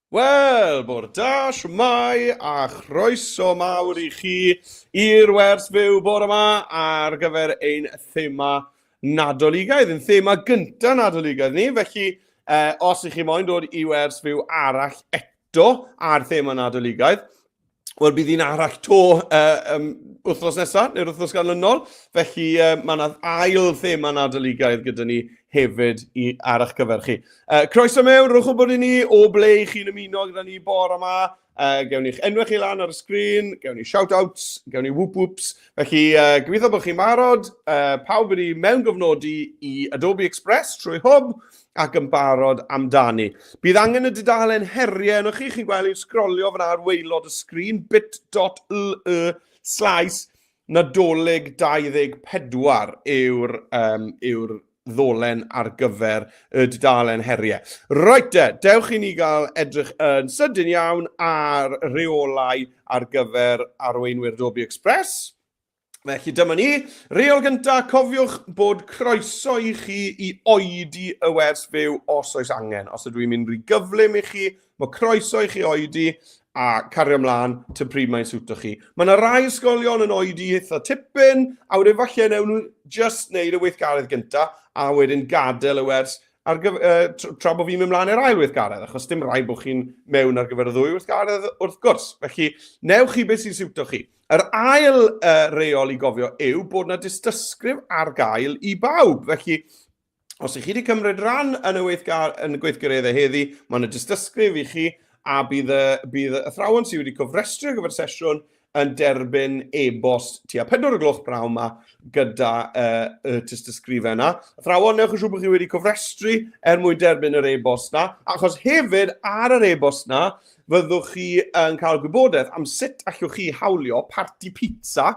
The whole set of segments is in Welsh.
Wel, bore da, shwmae, a chroeso mawr i chi i'r wers fyw bore yma ar gyfer ein thema Nadoligaidd, ein thema gyntaf Nadoligaidd ni. Felly, eh, os ych chi moyn dod i wers fyw arall eto ar thema Nadoligaidd, Wel, bydd un arall to wythnos nesaf, neu'r wythnos ganlynol. Felly, mae yna ail thema Nadoligaidd gyda ni hefyd i, ar eich cyfer chi. Croeso mewn, rhowch wybod i ni o ble i chi'n ymuno gyda ni bore yma. Gewn ni'ch enwau chi lan ar y sgrin, gewn ni shout-outs, gewn ni whoop-whoops. Felly, gobeithio bod chi'n barod. Pawb wedi mewn gofnodi i Adobe Express trwy Hwb ac yn barod amdani. Bydd angen y dudalen heriau yno chi, chi'n gweld i'n sgrolio fyna ar waelod y sgrin, bit.ly slaes nadolig 24 yw'r um, yw ddolen ar gyfer y dudalen heriau. Reit de, dewch i ni gael edrych yn sydyn iawn ar reolau ar gyfer arweinwyr Adobe Express. Felly dyma ni. Reol gynta, cofiwch bod croeso i chi i oedi y wers fyw os oes angen. Os ydw i'n mynd rhy gyflym i chi, mae croeso i chi oedi a cario ymlaen ty pryd mae'n siwto chi. Mae yna rai ysgolion yn oedi eitha tipyn, a wedyn falle newn nhw just wneud y weithgaredd gynta, a wedyn gadael y wers ar gyf uh, tra bod fi'n mynd mlaen i'r ail weithgaredd, achos dim rhaid bod chi'n mewn ar gyfer y ddwy weithgaredd wrth gwrs. Felly, newch chi beth sy'n siwto chi. Yr ail uh, reol i gofio yw bod yna dystysgrif ar gael i bawb. Felly, os ych chi wedi cymryd rhan yn y, weithgar, yn y gweithgareddau heddi, mae yna dystysgrif i chi a bydd y, bydd y athrawon sydd wedi cofrestru ar gyfer sesiwn yn derbyn e-bost tua 4 o'r gloch braw yma gyda uh, y tystysgrifau yna. Athrawon, newch yn siŵr bod chi wedi cofrestru er mwyn derbyn yr e-bost na, achos hefyd ar yr e-bost na, fyddwch chi yn cael gwybodaeth am sut allwch chi hawlio parti pizza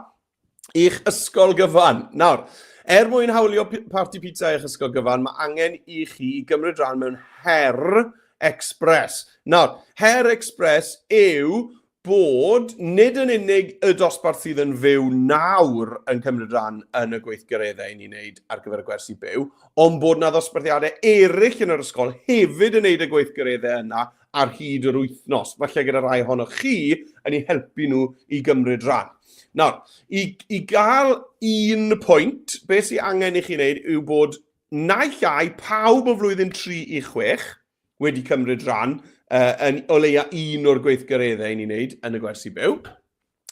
i'ch ysgol gyfan. Nawr, er mwyn hawlio parti pizza i'ch ysgol gyfan, mae angen i chi gymryd rhan mewn her express. Nawr, her express yw bod nid yn unig y dosbarth sydd yn fyw nawr yn cymryd rhan yn y gweithgareddau i ni'n wneud ar gyfer y gwersi byw, ond bod na ddosbarthiadau eraill yn yr ysgol hefyd yn wneud y gweithgareddau yna ar hyd yr wythnos, falle gyda rai ohonoch chi yn eu helpu nhw i gymryd rhan. Nawr, i, i gael un pwynt, beth sydd angen i chi wneud yw bod naill ai pawb o flwyddyn 3 i 6 wedi cymryd rhan yn o leia un o'r gweithgareddau i ni'n wneud yn y gwersi byw,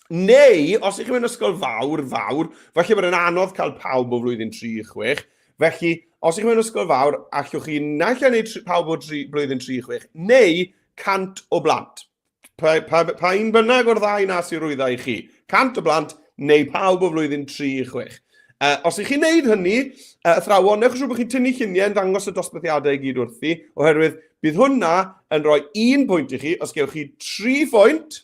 Neu, os ych chi mewn ysgol fawr, fawr, falle bod yn anodd cael pawb o flwyddyn 3 i 6. Felly, os ych chi mewn ysgol fawr, allwch chi naill ai wneud pawb o tri, blwyddyn 3 i 6, neu 100 o blant. Pa, pa, pa un bynnag o'r ddau na sy'n rwydda i chi. 100 o blant neu pawb o flwyddyn 3 i 6. Os ych chi'n neud hynny, athrawon, newch yn siŵr bod chi'n tynnu lluniau yn dangos y dosbarthiadau i gyd wrthi, oherwydd bydd hwnna yn rhoi un pwynt i chi, os gewch chi 3 phwynt,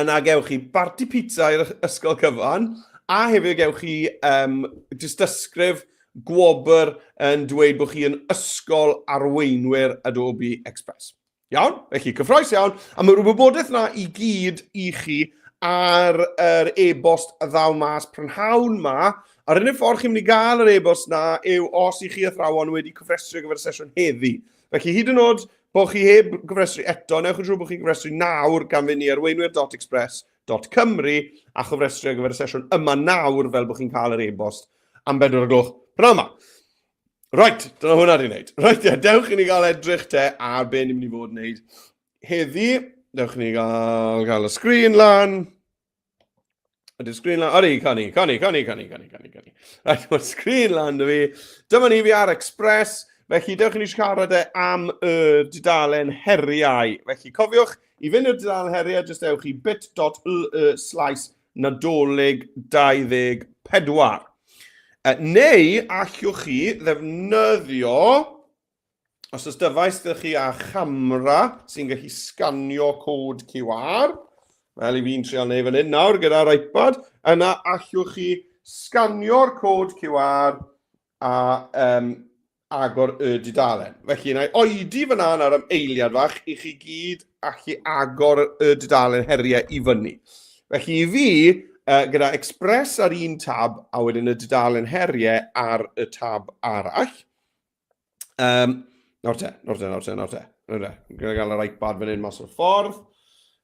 yna gewch chi barti pizza i'r ysgol cyfan, a hefyd gewch chi um, dystysgrif gwobr yn dweud bod chi yn ysgol arweinwyr Adobe Express. Iawn? Felly, cyffroes iawn. A mae'r wybodaeth na i gyd i chi ar yr e-bost a ddaw mas prynhawn ma. A'r unig ffordd chi'n mynd i gael yr e-bost na yw os i chi athrawon wedi cofrestru ar gyfer y sesiwn heddi. Felly, hyd yn oed bod chi heb gofrestru eto, newch yn siŵr bod chi'n gofrestru nawr gan fynd i arweinwyr.express.cymru a chofrestru ar gyfer y sesiwn yma nawr fel bod chi'n cael yr e-bost am 4 o'r gloch prynhawn yma. Right, dyna hwnna di wneud. Right, ie, dewch i ni gael edrych te ar be ni'n mynd i fod yn wneud heddi. Dewch i ni gael, gael y sgrin lan. Ydy'r sgrin lan? Ydy, canu, canu, canu, canu, canu, canu, canu. Right, mae'r sgrin lan dy fi. Dyma ni fi ar Express. Felly, dewch i ni siarad e am y dudalen heriau. Felly, cofiwch, i fynd i'r dudalen heriau, jyst ewch i bit.ly slaes nadolig 24. Neu allwch chi ddefnyddio Os oes dyfais gyda chi â chamera sy'n gallu sganio cod QR, fel i fi'n trial neud fan hyn nawr gyda'r iPad, yna allwch chi sganio'r cod QR a um, agor y dudalen. Felly, na i oedi fyna nawr am eiliad fach i chi gyd allu agor y dudalen heriau i fyny. Felly i fi, uh, gyda Express ar un tab a wedyn y dudalen heriau ar y tab arall. Um, Nawr te, nawr te, nawr te, nawr te. Nawr te. Gwna gael yr iPad fan hyn mas o'r ffordd.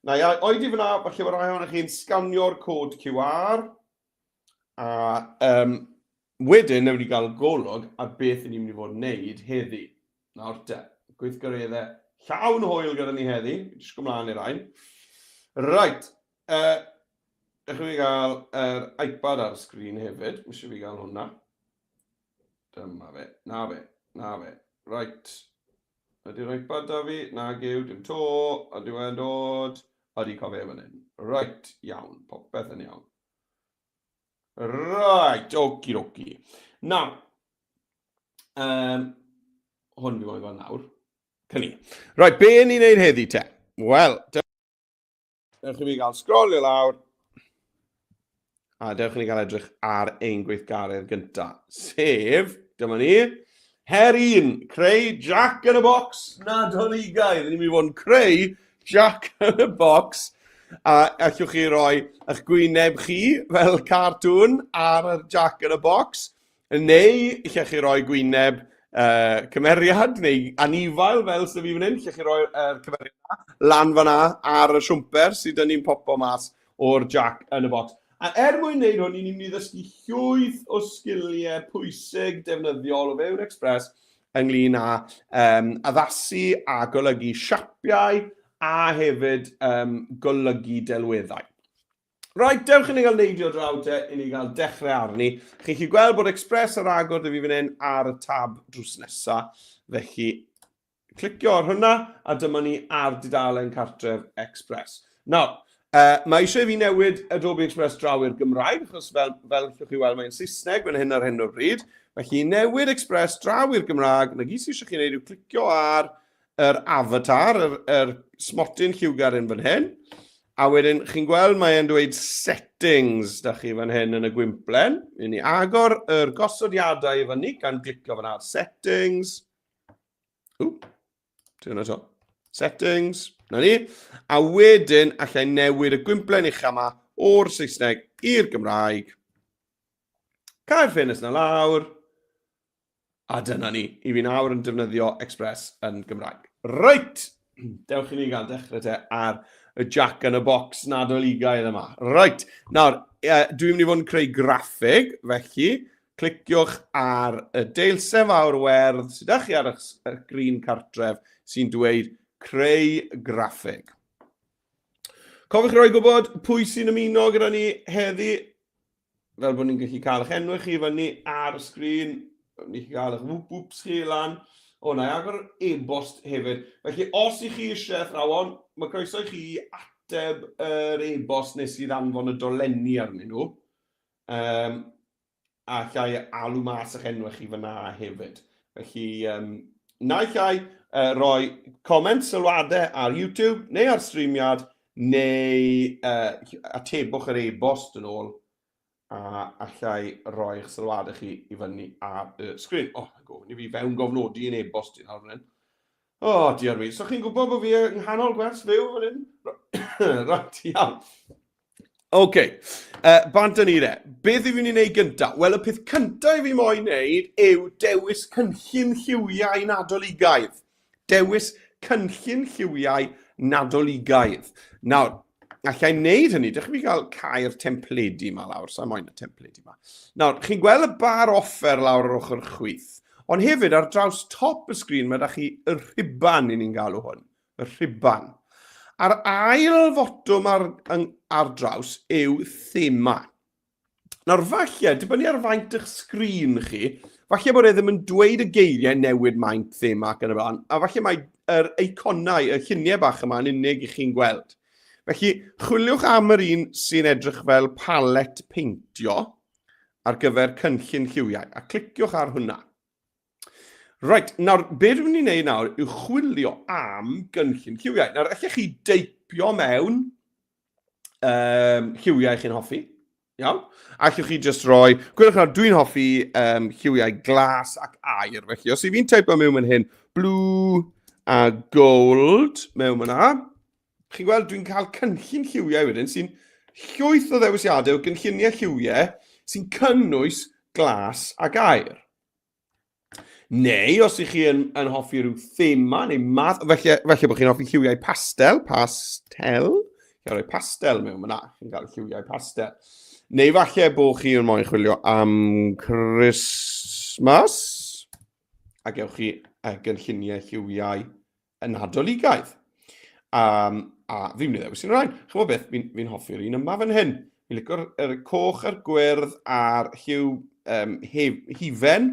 Na i oedi fyna, falle bod rhai ohonych chi'n sganio'r cod QR. A um, wedyn, newn ni gael golwg ar beth ni'n mynd i fod yn neud heddi. Nawr te, gweithgareddau llawn hwyl gyda ni heddi. Jyst go mlaen i'r rhain. Right. Dechrau ni gael yr iPad ar y sgrin hefyd. Mae eisiau fi gael hwnna. Dyma fe. Na fe. Na fe. Right. Ydy'r iPad da fi? Nag yw, dim to. Ydyw e'n dod? Ydy, cofio fan hyn. Right, iawn. Popeth yn iawn. Right, oci doci. Na, hwn fi moyn gweld nawr. Cynni. Right, be ni'n neud heddi te? Wel, dewch i fi gael sgrolio lawr. A dewch i ni gael edrych ar ein gweithgaredd gyntaf. Sef, dyma ni, her un, creu Jack in a Box Nadoligaidd. Ni'n mynd i fod yn creu Jack in a Box a allwch chi roi eich gwyneb chi fel cartŵn ar y Jack in a Box. Neu lle chi roi gwyneb cymeriad neu anifail fel sydd fi fan hyn, lle chi roi'r cymeriad yna lan fan'na ar y siwmper sydd dyn ni'n popo mas o'r Jack yn y Box. A er mwyn wneud hwn, ni'n mynd i ddysgu llwyth o sgiliau pwysig defnyddiol o fewn Express ynglyn â um, addasu a golygu siapiau a hefyd um, golygu delweddau. Right, dewch i ni gael neidio draw te, i ni gael dechrau arni. Chi'n gallu gweld bod Express ar agor dy fi fan hyn ar y tab drws nesa. Felly, clicio ar hwnna, a dyma ni ar dudalen cartref Express. Nawr, mae eisiau i fi newid Adobe Express draw i'r Gymraeg, achos fel, fel allwch chi weld mae'n Saesneg fan hyn ar hyn o bryd. Felly, newid Express draw i'r Gymraeg, na gyd sydd eisiau chi wneud yw clicio ar yr avatar, yr, yr smotyn lliwgar yn fan hyn. A wedyn, chi'n gweld mae e'n dweud settings da chi fan hyn yn y gwymplen. Ni'n ni agor yr gosodiadau i fyny gan glicio fan ar settings. Ww, ti'n hwnna to. Settings, na ni. A wedyn, allai newid y gwymplen ucha yma o'r Saesneg i'r Gymraeg. Cael ffenest na lawr. A dyna ni, i fi nawr yn defnyddio Express yn Gymraeg. Reit, dewch i ni gael dechrau te ar y Jack yn y Box Nadoligaidd yma. Reit, nawr, dwi'n mynd i fod yn creu graffig, felly cliciwch ar y deilsen fawr werdd sydd â chi ar eich sgrin cartref sy'n dweud creu graffig. Cofiwch roi gwybod pwy sy'n ymuno gyda ni heddi, fel bod ni'n gallu cael eich enwau chi fyny ar y sgrin, ni'n gallu cael eich whoop whoops chi lan. O, na i agor e-bost hefyd. Felly, os i chi eisiau athrawon, mae croeso i chi ateb yr e-bost nes i ddanfon y dolenni arnyn nhw. Um, a allai alw mas eich enwau chi fyna hefyd. Felly, um, naill ai roi comment, sylwadau ar YouTube neu ar streamiad, neu uh, atebwch yr e-bost yn ôl a allai roi eich sylwadau chi i fyny ar y sgrin. O, oh, gofyn i fi fewn gofnodi yn e-bost i'n awr fan hyn. O, oh, diar mi. So chi'n gwybod bod fi yng nghanol gwers fyw fan hyn? Right, iawn. OK, bant yn ni de. Beth i fi'n mynd i wneud gyntaf? Wel, y peth cyntaf i fi moyn wneud yw dewis cynllun lliwiau nadoligaidd. Dewis cynllun lliwiau nadoligaidd. Nawr, allai wneud hynny, dych chi'n gael cael templedi yma lawr, sa'n moyn y templedi yma. Nawr, chi'n gweld y bar offer lawr ar ochr chwith, ond hefyd ar draws top y sgrin mae da chi y rhuban i ni'n galw hwn. y rhuban. A'r ail fotwm ar, ar draws yw thema. Nawr falle, dibynnu ar faint eich sgrin chi, falle bod e ddim yn dweud y geiriau newid maint thema ac yn y blaen, a falle mae yr eiconau, y lluniau bach yma yn unig i chi'n gweld. Felly, chwiliwch am yr un sy'n edrych fel palet peintio ar gyfer cynllun lliwiau, a cliciwch ar hwnna. Reit, nawr, be dwi'n mynd i wneud nawr yw chwilio am gynllun lliwiau. Nawr, allech chi deipio mewn lliwiau chi'n hoffi. Iawn? Allwch chi just roi... Gwelwch nawr, dwi'n hoffi lliwiau glas ac aur. Felly, os i fi'n teipo mewn fan hyn, blue a gold mewn fyna, chi'n gweld dwi'n cael cynllun lliwiau wedyn sy'n llwyth o ddewisiadau o gynlluniau lliwiau sy'n cynnwys glas ac aur. Neu os ych chi yn, yn hoffi rhyw thema neu math, felly, felly bod chi'n hoffi lliwiau pastel, pastel, chi'n rhoi pastel mewn yna, chi'n cael lliwiau pastel. Neu falle bod chi yn moyn chwilio am Christmas, a gewch chi gynlluniau lliwiau y Nadoligaidd. Um, a fi'n mynd i ddewis un o'r rhain. Chymod beth, fi'n fi hoffi'r un yma fan hyn. Fi'n licio'r er coch a'r gwyrdd a'r lliw um, hef, hufen.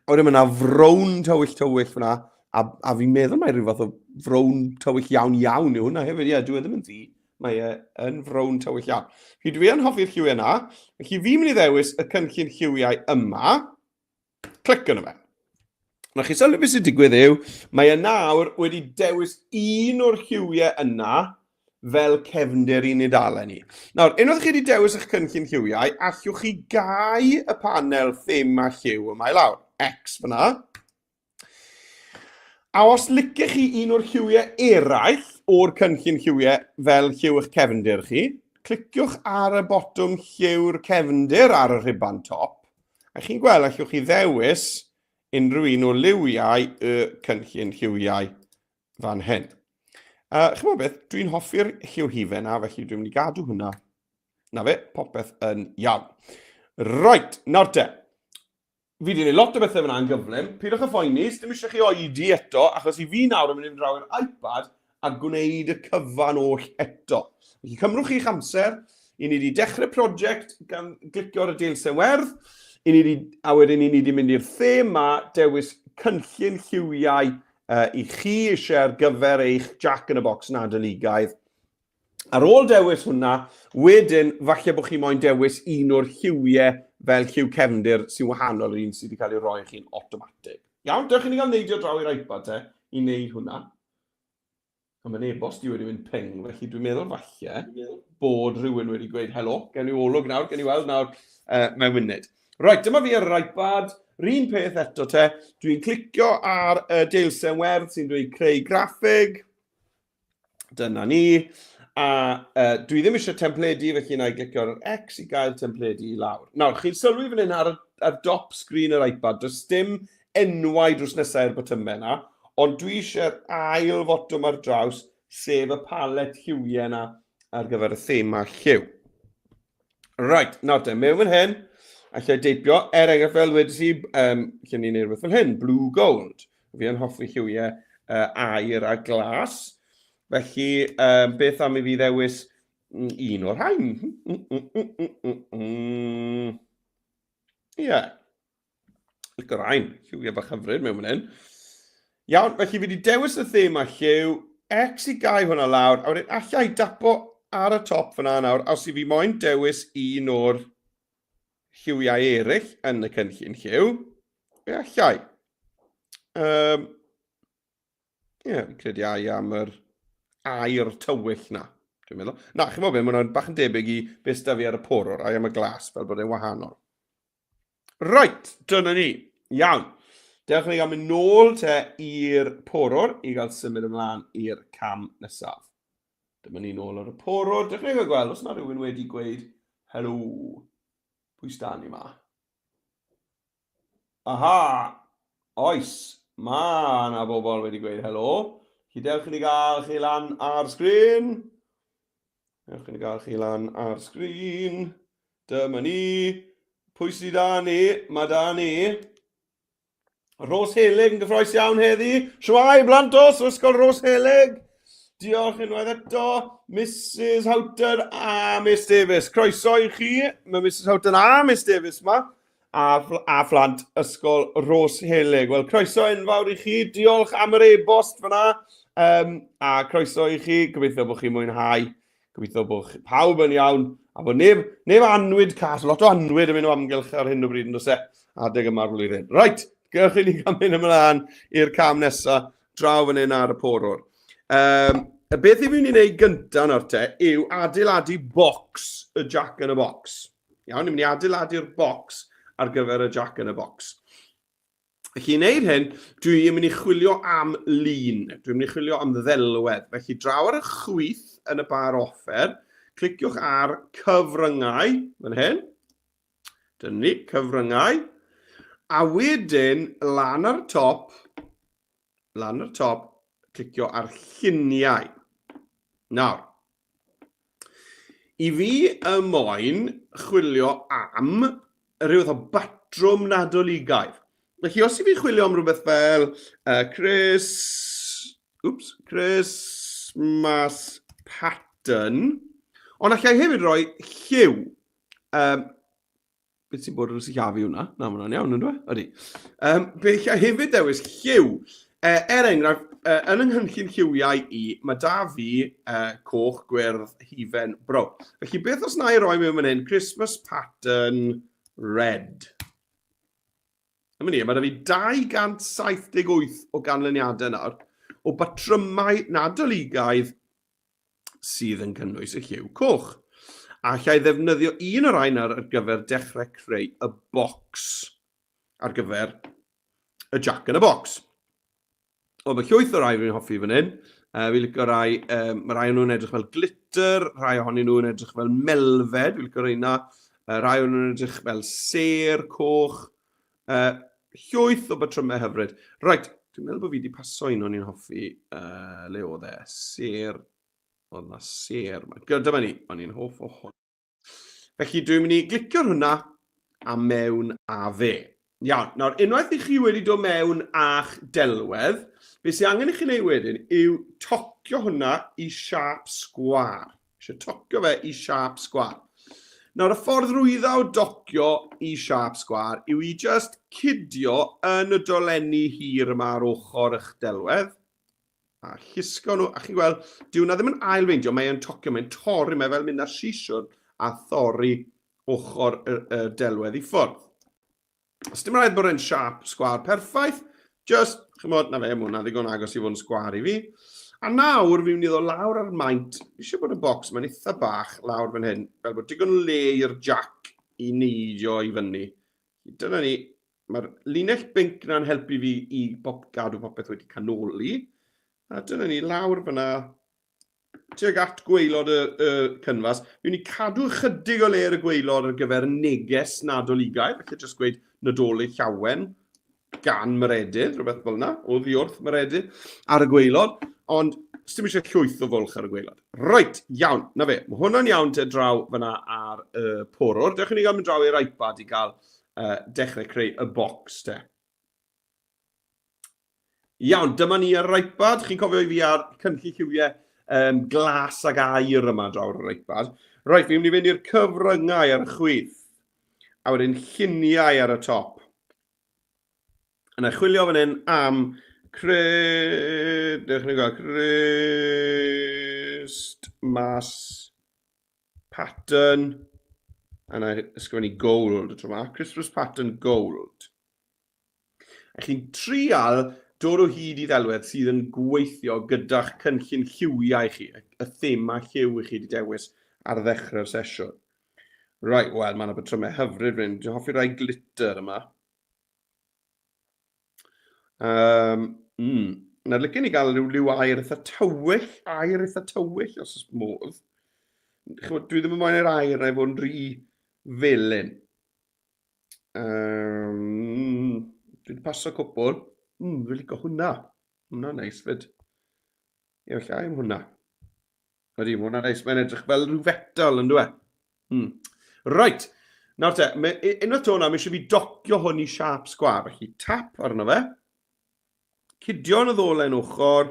A wedyn mae yna frown tywyll tywyll fyna. A, a fi'n meddwl mai rhyw fath o frown tywyll iawn iawn yw hwnna hefyd. Ie, yeah, dwi e ddim yn ddu. Mae e yn frown tywyll iawn. Felly dwi yn hoffi'r lliwiau yna. Felly fi'n mynd i ddewis y cynllun lliwiau yma. Clic yno fe. Nawr chi sylwi beth sy'n digwydd yw, mae e nawr wedi dewis un o'r lliwiau yna fel cefndir i'n nidalen ni. Nawr, unwaith chi wedi dewis eich cynllun lliwiau, allwch chi gau y panel thema lliw yma i lawr. X fyna. A os licech chi un o'r lliwiau eraill o'r cynllun lliwiau fel lliw eich cefndir chi, cliciwch ar y botwm lliw'r cefndir ar y rhuban top, a chi'n gweld allwch chi ddewis unrhyw un o liwiau y cynllun lliwiau fan hyn. Uh, Chymod beth, dwi'n hoffi'r lliw hufen na, felly dwi'n mynd i gadw hwnna. Na fe, popeth yn iawn. Right, nawr te. Fi wedi gwneud lot o bethau fyna yn gyflym. Pidwch â phoeni, dim eisiau chi oedi eto, achos i fi nawr yn mynd i fynd draw i'r iPad a gwneud y cyfan oll eto. Felly cymrwch chi'ch amser, i ni wedi dechrau prosiect gan glicio ar y deilsen werdd, i ni wedi, a wedyn i ni wedi mynd i'r thema dewis cynllun lliwiau uh, i chi eisiau ar gyfer eich Jack in the Box Nadoligaidd. Ar ôl dewis hwnna, wedyn falle bod chi moyn dewis un o'r lliwiau fel lliw cefndir sy'n wahanol i'r un sydd wedi cael ei roi i chi'n awtomatig. Iawn, dewch i ni gael neidio draw i'r iPad te i wneud hwnna. A mae'n e-bost i wedi mynd ping, felly dwi'n meddwl falle bod rhywun wedi gweud helo, gen i olwg nawr, gen i weld nawr uh, mewn munud. Reit, dyma fi ar yr iPad, rhywun peth eto te, dwi'n clicio ar y deilsen werdd sy'n dweud creu graffig, Dyna ni. A uh, dwi ddim eisiau templedi, felly na i glicio ar yr X i gael templedi i lawr. Nawr, chi'n sylwi fan hyn ar, ar dop sgrin yr iPad, does dim enwau drws nesaf i'r botymau yna, ond dwi eisiau'r ail fotwm ar draws, sef y palet lliwiau yna ar gyfer y thema lliw. Right, nawr te, mewn fan hyn, allai deipio, er enghraifft fel wedys i, um, lle ni'n neud rhywbeth fel hyn, blue gold. Fi yn hoffi lliwiau uh, aur a glas. Felly, um, beth am i fi ddewis un o'r rhain? Ie. Yeah. Licio'r rhain, lliwiau bach hyfryd mewn fan hyn. Iawn, felly fi wedi dewis y thema lliw, X i gau hwnna lawr, a wedyn allai dapo ar y top fyna nawr, os i fi moyn dewis un o'r lliwiau eraill yn y cynllun lliw, fe allai. Um, Ie, yeah, fi'n credu ai am yr air tywyll na. Dwi'n meddwl. Na, chi'n meddwl beth, mae hwnna'n bach yn debyg i beth sydd fi ar y porwr, ai am y glas, fel bod e'n wahanol. Right, dyna ni. Iawn. Dewch ni gael mynd nôl te i'r porwr i gael symud ymlaen i'r cam nesaf. Dyma ni nôl ar y porwr. Dewch ni gael gweld os yna rhywun wedi gweud helo. Pwy sda ni ma? Aha! Oes, mae yna bobl wedi gweud helo. Chi dewch i ni gael chi lan ar sgrin. Dewch i ni gael chi lan ar sgrin. Dyma ni. Pwy sydd da ni? Mae da ni. Rhos Helig yn gyffroes iawn heddi. Shwmae, blantos, Ysgol Rhos Helig. Diolch unwaith eto, Mrs Houghton a Miss Davies. Croeso i chi, mae Mrs Houghton a Miss Davies yma, a, a phlant Ysgol Rhos Helig. Wel, croeso enfawr i chi, diolch am yr e-bost fyna, um, a croeso i chi, gobeithio bod chi'n mwynhau. Gobeithio bod pawb yn iawn, a bod neb, neb anwyd cas, lot o anwyd yn mynd o amgylch ar hyn o bryd yn does e, adeg yma'r flwyddyn. Right, gewch i ni gael mynd ymlaen i'r cam nesaf, draw fan hyn ar y porwr. Um, y beth i fi'n ei wneud gyntaf nawr te yw adeiladu box y Jack yn y Box. Iawn, ni'n mynd i adeiladu'r box ar gyfer y Jack yn y Box. Felly i wneud hyn, dwi'n mynd i chwilio am lun. Dwi'n mynd i chwilio am ddelwedd. Felly draw ar y chwith yn y bar offer, cliciwch ar cyfryngau, fan hyn. Dyna ni, cyfryngau. A wedyn, lan ar y top, lan ar y top, clicio ar lluniau. Nawr, i fi y moyn chwilio am rhyw fath o batrwm Nadoligaidd. Felly, os i fi chwilio am rhywbeth fel Chris, oops, Christmas pattern, ond allai hefyd roi lliw. Beth sy'n bod ar y sillafu hwnna? Na, mae hwnna'n iawn, ynddo? Ydy. Fe allai hefyd dewis lliw. Er enghraifft, yn yng nghynllun lliwiau i, mae da fi coch, gwyrdd, hufen, brown. Felly beth os na i roi mewn fan hyn, Christmas pattern red. Dyma ni, mae da fi 278 o ganlyniadau nawr o batrymau Nadoligaidd sydd yn cynnwys y lliw coch. A allai ddefnyddio un o'r rhain ar gyfer dechrau creu y bocs ar gyfer y Jack yn y Box. O, mae llwyth o rai fi'n hoffi fan hyn. Fi'n licio rai, mae rai o'n nhw'n edrych fel glitter, rhai ohonyn nhw'n edrych fel melfed, fi'n licio rheina. Rhai o'n nhw'n edrych fel sêr coch. Llwyth o batrymau hyfryd. Reit, dwi'n meddwl bod fi wedi paso un o'n i'n hoffi. Le oedd e? Sêr. Oedd na sêr. Dyma ni, o'n i'n hoff o hwn. Felly dwi'n mynd i glicio hwnna a mewn a fe. Iawn, nawr unwaith i chi wedi dod mewn â'ch delwedd, beth sydd angen i chi wneud wedyn yw tocio hwnna i siâp sgwâr. Eisiau tocio fe i siâp sgwâr. Nawr y ffordd rwydda o docio i siâp sgwâr yw i just cydio yn y dolenni hir yma ar ochr eich delwedd a llusgo nhw, a chi'n gweld, dyw hwnna ddim yn ail-feindio, mae e'n tocio, mae'n torri, mae fel mynd â sisiwr a thorri ochr y, y delwedd i ffwrdd. Os dim rhaid bod e'n siap sgwâr perffaith, just, chymod, na fe, mae hwnna ddigon agos i fod yn sgwâr i fi. A nawr, fi'n mynd i ddod lawr ar maint, fi eisiau bod y bocs, mae'n eitha bach lawr fan hyn, fel bod digon le i'r jack i neidio i fyny. Dyna ni, Mae'r linell binc na'n helpu fi i bop, gadw popeth wedi canoli. A dyna ni, lawr fyna, tuag at gwaelod y, y cynfas. Fi'n mynd i cadw ychydig o le ar y gwaelod ar gyfer neges Nadoligaidd, felly jyst gweud Nadolig Llawen gan Meredydd, rhywbeth fel yna, oddi wrth Meredydd, ar y gwaelod, ond sdim eisiau llwyth o fwlch ar y gwaelod. Reit, iawn, na fe, mae hwnna'n iawn te draw fyna ar y porwr. Dewch i ni gael mynd draw i'r iPad i gael dechrau creu y bocs te. Iawn, dyma ni ar yr iPad. Chi'n cofio i fi ar cynllu lliwiau glas ag aur yma draw ar yr iPad. Reit, fi'n mynd i fynd i'r cyfryngau ar y chwith. A wedyn lluniau ar y top. Yna chwilio fan hyn am cre... Dewch ni gael Christmas pattern. A na ysgrifennu gold y tro yma. Christmas pattern gold. A chi'n trial dod o hyd i ddelwedd sydd yn gweithio gyda'ch cynllun lliwiau chi, y thema lliw i chi wedi dewis ar ddechrau'r sesiwn. Right, wel, mae yna batrymau hyfryd fan hyn. Dwi'n hoffi rai glitter yma. Nawr, licen i gael rhyw liw aur eitha tywyll, aur eitha tywyll, os oes modd. Chimod, dwi ddim yn moyn i'r aur na i fod yn rhy felyn. Dwi wedi paso cwpl. Dwi'n licio hwnna. Hwnna'n neis fyd. Ie, felly am hwnna. Ydy, mae hwnna'n neis. Mae'n edrych fel rhyw fetal, yn dweud. Right. Nawr te, unwaith to nawr, mae eisiau fi docio hwn i siâp sgwâr. Felly tap arno fe. Cydio yn y ddolen ochr.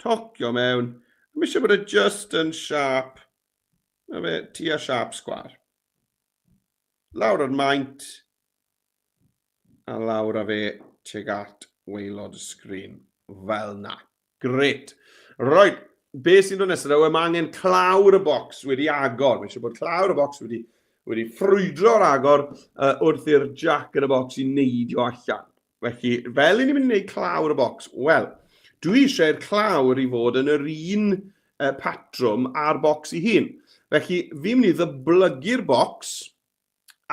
Tocio mewn. Mae eisiau bod e just yn siâp. Na fe, tua siâp sgwâr. Lawr o'r maint. A lawr â fe tuag at waelod y sgrin. Fel na. Grêt. Right, be sy'n dod nesaf? Wel, mae angen clawr y bocs wedi agor. Mae eisiau bod clawr y bocs wedi, wedi ffrwydro'r agor wrth i'r jack yn y bocs i neidio allan. Felly, fel i ni'n mynd i wneud clawr y bocs? Wel, dwi eisiau'r clawr i fod yn yr un patrwm a'r bocs i hun. Felly, fi'n mynd i ddyblygu'r bocs,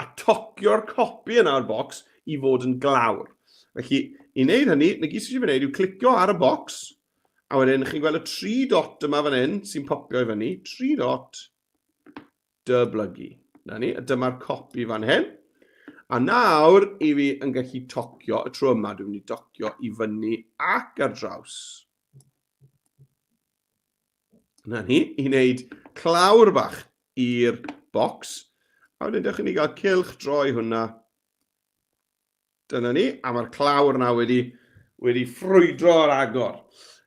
a tocio'r copi yna o'r bocs i fod yn glawr. Felly, i wneud hynny, na gyd sydd eisiau wneud yw clicio ar y bocs, a wedyn chi'n gweld y tri dot yma fan hyn sy'n popio i fyny, tri dot, dyblygu. Na ni, a dyma'r copi fan hyn. A nawr, i fi yn gallu tocio, y tro yma dwi'n mynd i docio i fyny ac ar draws. Na ni, i wneud clawr bach i'r bocs. A wedyn dewch i ni gael cylch droi hwnna. Dyna ni, a mae'r clawr yna wedi, wedi ffrwydro ar agor.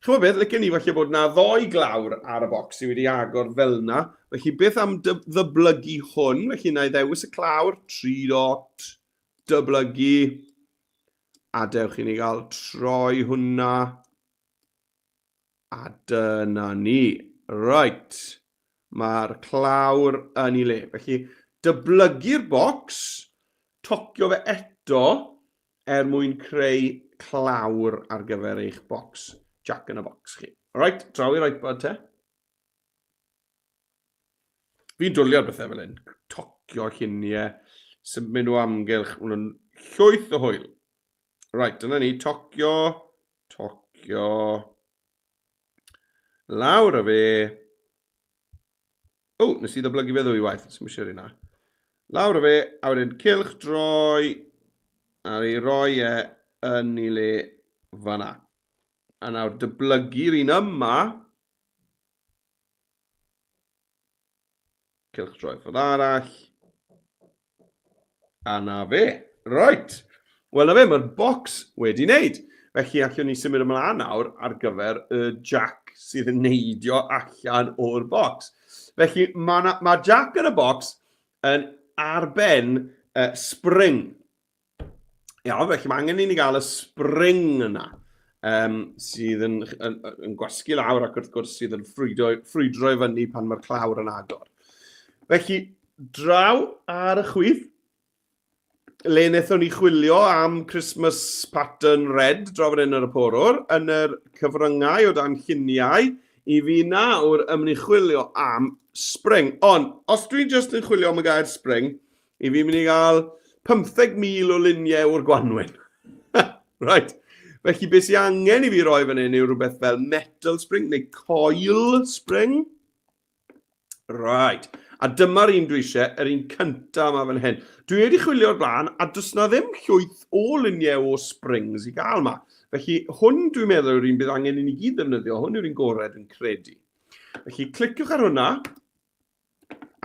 Chymod beth, licen ni falle bod na ddoi glawr ar y bocs sydd wedi agor fel yna. Felly beth am ddyblygu hwn? Felly na i ddewis y clawr, 3 dot, dyblygu, a dewch i ni gael troi hwnna. A dyna ni. Right. Mae'r clawr yn ei le. Felly, dyblygu'r bocs, tocio fe eto er mwyn creu clawr ar gyfer eich bocs Jack in a Box chi. Alright, draw i'r iPad te. Fi'n dwlu ar bethau fel hyn. Tocio lluniau, symud o amgylch, maen nhw'n llwyth o hwyl. Right, dyna ni, tocio, tocio, lawr â fe. O, nes i ddyblygu fe ddwy waith, sy'n eisiau rhywun Lawr â fe, a wedyn cilch droi, a ei roi e yn ei le fanna. A nawr dyblygu'r un yma, Cylchdroi ffordd arall. A na fe. Right. Wel na fe, mae'r bocs wedi wneud. Felly allwn ni symud ymlaen nawr ar gyfer y jack sydd yn neidio allan o'r bocs. Felly mae, na, mae jack yn y bocs yn ar ben spring. Iawn, felly mae angen i ni gael y spring yna, um, sydd yn, yn, yn gwasgu lawr ac wrth gwrs sydd yn ffrwydro, ffrwydro i fyny pan mae'r clawr yn agor. Felly, draw ar y chwith, le wnaethon ni chwilio am Christmas pattern red draw fan hyn ar y porwr, yn yr cyfryngau o dan lluniau, i fi nawr yn mynd i chwilio am spring. Ond, os dwi'n just yn chwilio am y gair spring, I fi mynd i gael 15,000 o luniau o'r gwanwyn. Right. Felly beth sy'n angen i fi roi fan hyn yw rhywbeth fel metal spring neu coil spring. Right. A dyma'r un dwi eisiau, yr un cyntaf yma fan hyn. Dwi wedi chwilio o'r blaen, a does na ddim llwyth o luniau o springs i gael yma. Felly hwn dwi'n meddwl yw'r un bydd angen i ni gyd ddefnyddio. Hwn yw'r un gorau dwi'n credu. Felly cliciwch ar hwnna,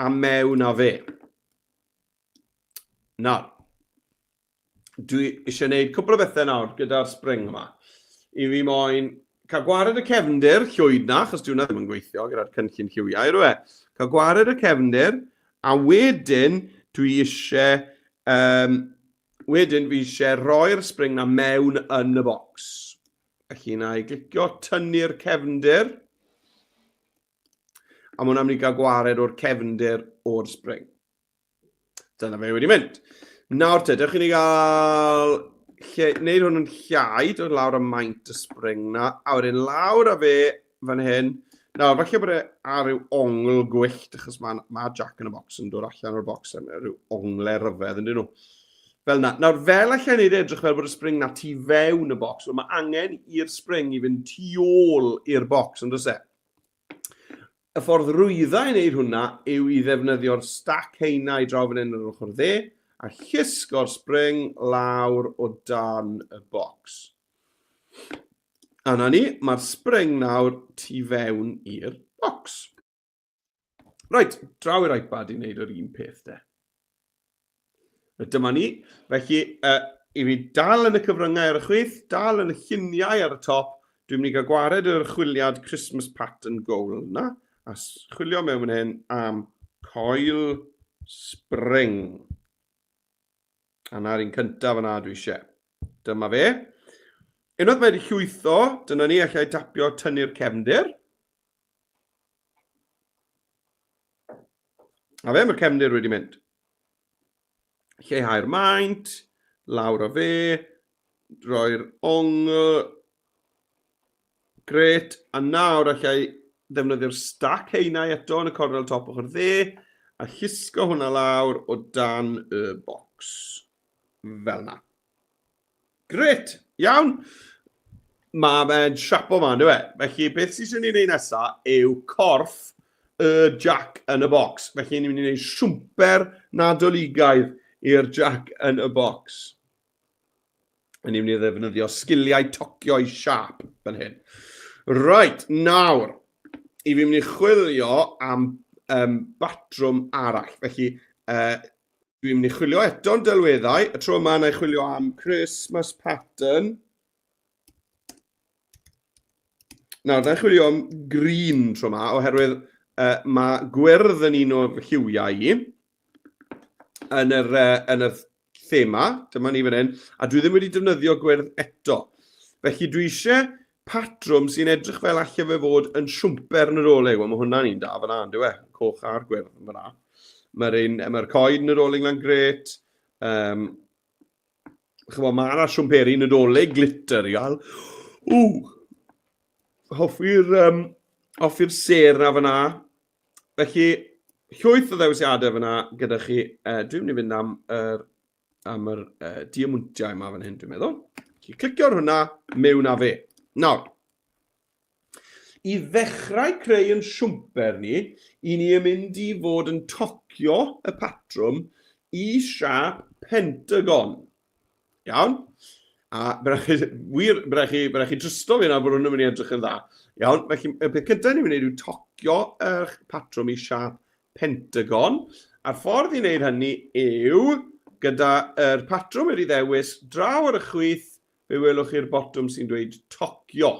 a mewn â fe. Nawr, dwi eisiau gwneud cwpl o bethau nawr gyda'r spring yma. I fi moyn cael gwared y cefndir llwyd na, achos dwi hwnna ddim yn gweithio gyda'r cynllun lliwiau, rwy e. Cael gwared y cefndir, a wedyn dwi eisiau, um, wedyn fi eisiau rhoi'r spring na mewn yn y bocs. Felly na i glicio tynnu'r cefndir. A mae hwnna'n mynd i gael gwared o'r cefndir o'r spring. Dyna fe wedi mynd. Nawr te, dewch i ni gael lle, wneud hwn yn llai, dod lawr y maint y spring na, a wedyn lawr â fe fan hyn. Nawr, falle bod e ar ryw ongl gwyllt, achos mae, ma Jack yn y box yn dod allan o'r box am ryw ongle rhyfedd, yn dyn nhw. Fel na. Nawr, fel allai wneud e edrych fel bod y spring na tu fewn y box, wel, mae angen i'r spring i fynd tu ôl i'r box, ond oes e? Y ffordd rwydda i wneud hwnna yw i ddefnyddio'r stac haenau draw fan hyn ar ochr dde a llusgo'r spring lawr o dan y bocs. A na ni, mae'r spring nawr tu fewn i'r bocs. Reit, draw i'r iPad i wneud yr un peth de. Dyma ni. Felly, uh, i fi dal yn y cyfryngau ar y chwith, dal yn y lluniau ar y top, dwi'n mynd i gael gwared yr chwiliad Christmas Pattern Goal yna, a chwilio mewn fan hyn am Coil Spring. A na'r un cyntaf yna dwi eisiau. Dyma fe. Unwaith mae wedi llwytho, dyna ni, allai tapio tynnu'r cefndir. A fe, mae'r cefndir wedi mynd. Lleihau'r maint, lawr o fe, roi'r ongl. Gret, a nawr allai ddefnyddio'r stac haenau eto yn y cornel top ochr dde, a llusgo hwnna lawr o dan y bocs. Fel na. Gret, iawn. Mae fe'n siapo ma, ynddo fe? Felly, beth sydd eisiau ni wneud nesaf yw corff y jack yn y box. Felly, ni'n mynd i wneud siwmper nadoligaidd i'r Jack yn y box. Yn ni'n mynd i ddefnyddio sgiliau tocio i siap fan hyn. Right, nawr, i fi'n mynd i chwilio am um, batrwm arall. Felly, uh, dwi'n mynd i chwilio eto'n delweddau. Y tro yma, na i chwilio am Christmas pattern. Nawr, na i chwilio am green tro yma, oherwydd uh, mae gwyrdd yn un o'r lliwiau i yn yr, uh, yn y thema. Dyma ni fan hyn. A dwi ddim wedi defnyddio gwyrdd eto. Felly dwi eisiau patrwm sy'n edrych fel allai fe fod yn siwmper Nadolig. Wel, mae hwnna'n un da fyna, yn dyw e? Coch a'r gwyrdd yn fyna. Mae'r mae coed Nadolig na'n gret. Um, Chymod, mae yna siwmperi Nadolig glitter i gael. Ww! Hoffi'r um, hoffi'r ser na fyna. Felly, llwyth o ddewisiadau fyna gyda chi. Uh, dwi'n mynd i fynd am yr, am yr uh, diamwntiau yma fan hyn, dwi'n meddwl. Felly, clicio ar hwnna, mewn â fe. Nawr, i ddechrau creu yn siwmper ni, i ni yn mynd i fod yn tocio y patrwm i siâp pentagon. Iawn? A byddai chi, wir, byddai chi, byddai chi drysto fi yna bod hwn yn mynd i edrych yn dda. Iawn, felly y peth cyntaf ni'n mynd i wneud yw tocio eich patrwm i siâp pentagon. A'r ffordd i wneud hynny yw, gyda'r patrwm wedi ddewis draw ar y chwith, Fe welwch chi'r botwm sy'n dweud tocio.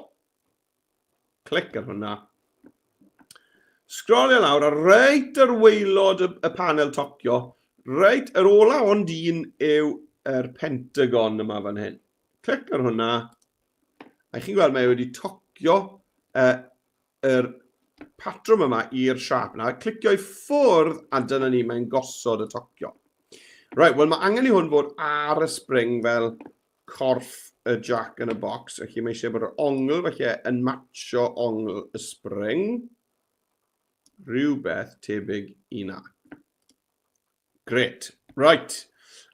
Clic ar hwnna. Sgrolio lawr a reit ar waelod y, y panel tocio, reit yr ola ond un yw yr pentagon yma fan hyn. Clic ar hwnna. A chi'n gweld mae wedi tocio uh, yr patrwm yma i'r siâp yna, clicio i ffwrdd a dyna ni, mae'n gosod y tocio. Right, wel mae angen i hwn fod ar y spring fel corff y jack yn y box, felly mae eisiau bod yr ongl felly yn matcho ongl y spring. Rhywbeth tebyg i na. Gret. Right.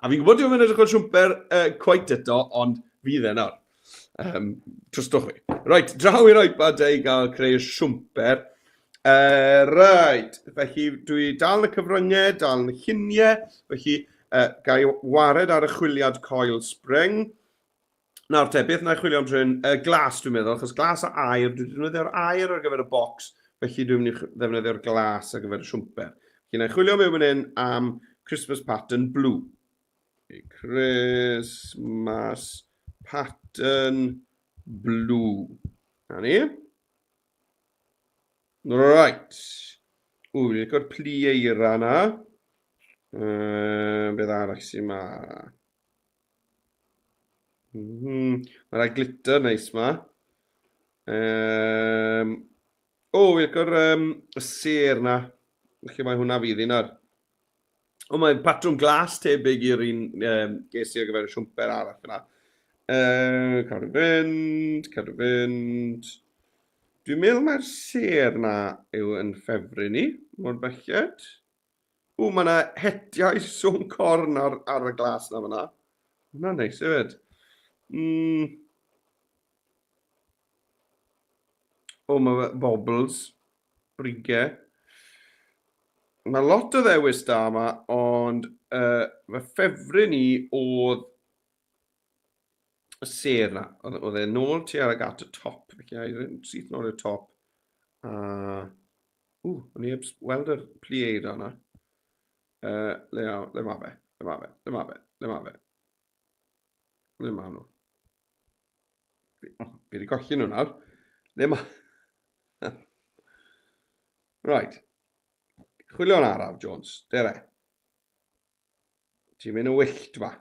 A fi'n gwybod dwi'n edrych fel siwmper uh, quite eto, ond fydd e nawr. Um, trystwch fi. Right, draw i'r iPad e i gael creu y siwmper. Uh, right, felly dwi dal yn y cyfryngau, dal yn y lluniau, felly uh, ga i wared ar y chwiliad coil spring. Nawr te, beth na i chwilio am tro hyn? Uh, glas dwi'n meddwl, achos glas a air, dwi'n defnyddio'r air ar gyfer y bocs, felly dwi'n mynd i ddefnyddio'r glas ar gyfer y siwmper. Felly na i chwilio mewn fan hyn am Christmas pattern blue. Christmas pattern blue. Na ni. Right. Ww, fi'n licio'r plu eira na. Uh, beth arall sy'n ma? Mm -hmm. Mae rhai glitter neis ma. Um, o, oh, fi'n licio'r um, y sêr na. Felly mae hwnna fydd un ar. O, mae'n patrwm glas tebyg i'r un um, ges i ar gyfer y siwmper arall yna. Uh, cadw fynd, cadw fynd. Dwi'n meddwl mae'r sêr na yw yn ffefryn i, mor belled. Ww, mae yna hetiau swn corn ar, ar y glas na fyna. Hwna'n neis hefyd. Mm. O, mae bobbles, brigau. Mae lot o ddewis da yma, ond uh, fy ffefryn i oedd y sêr na. Oedd, oedd e nôl tuag at y top. Felly, syth nôl i'r top. A Ww, o'n i heb weld yr plu eira yna. Uh, le, le ma fe? Le ma fe? Le ma fe? Le ma fe? Le ma nhw? Oh, fi wedi colli nhw nawr. Le ma... right. Chwilio'n araf, Jones. Dere. Ti'n mynd yn wyllt ma.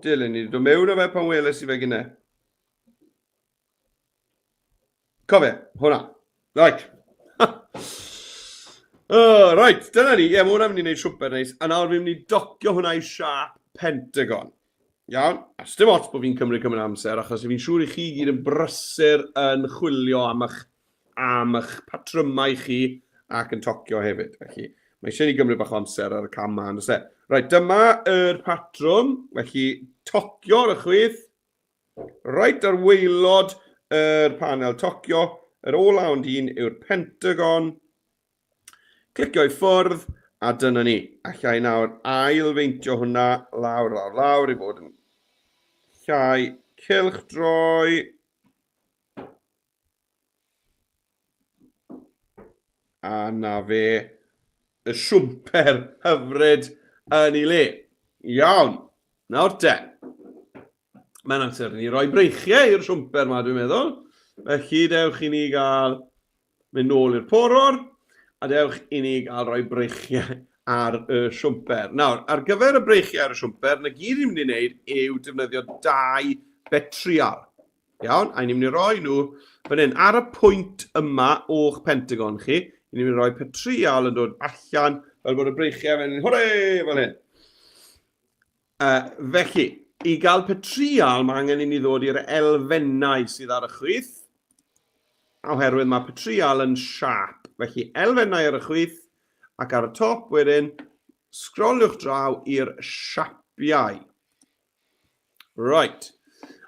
Dylen ni dod mewn o fe pan weles i fe gynne. Cofio, hwnna. Right. oh, right, dyna ni. Ie, yeah, mae hwnna'n mynd i wneud siwmper neis. A nawr fi'n mynd i docio hwnna i siap pentagon. Iawn? A sdim ots bod fi'n cymryd cymryd amser, achos fi'n siŵr i chi gyd yn brysur yn chwilio am eich am eich patrymau chi ac yn tocio hefyd. Felly, mae eisiau ni gymryd bach o amser ar y cam yma, on'd oes e? Reit, dyma yr patrwm. Felly, tocio ar y chwith, reit ar waelod yr panel tocio. Yr ola ond un yw'r pentagon. Clicio i ffwrdd, A dyna ni. Alla i nawr ail-feintio hwnna lawr, lawr, lawr i fod yn llai cylchdroi. A na fe, y siwmper hyfryd yn ei le. Iawn, nawr te. Mae'n amser i ni roi breichiau i'r siwmper yma, dwi'n meddwl. Felly, dewch i ni gael mynd nôl i'r porwr, a dewch i ni gael rhoi breichiau ar y siwmper. Nawr, ar gyfer y breichiau ar y siwmper, na gyd ni'n mynd i wneud yw defnyddio dau betrial. Iawn, a ni'n mynd i roi nhw fan hyn. Ar y pwynt yma o'ch pentagon chi, ni'n mynd i roi petrial yn dod allan fel bod y breichiau fan hyn, hwre, fel hyn. Felly, i gael petrial, mae angen i ni ddod i'r elfennau sydd ar y chwith, oherwydd mae petrial yn siap. Felly, elfennau ar y chwith, ac ar y top wedyn, sgroliwch draw i'r siapiau. Right.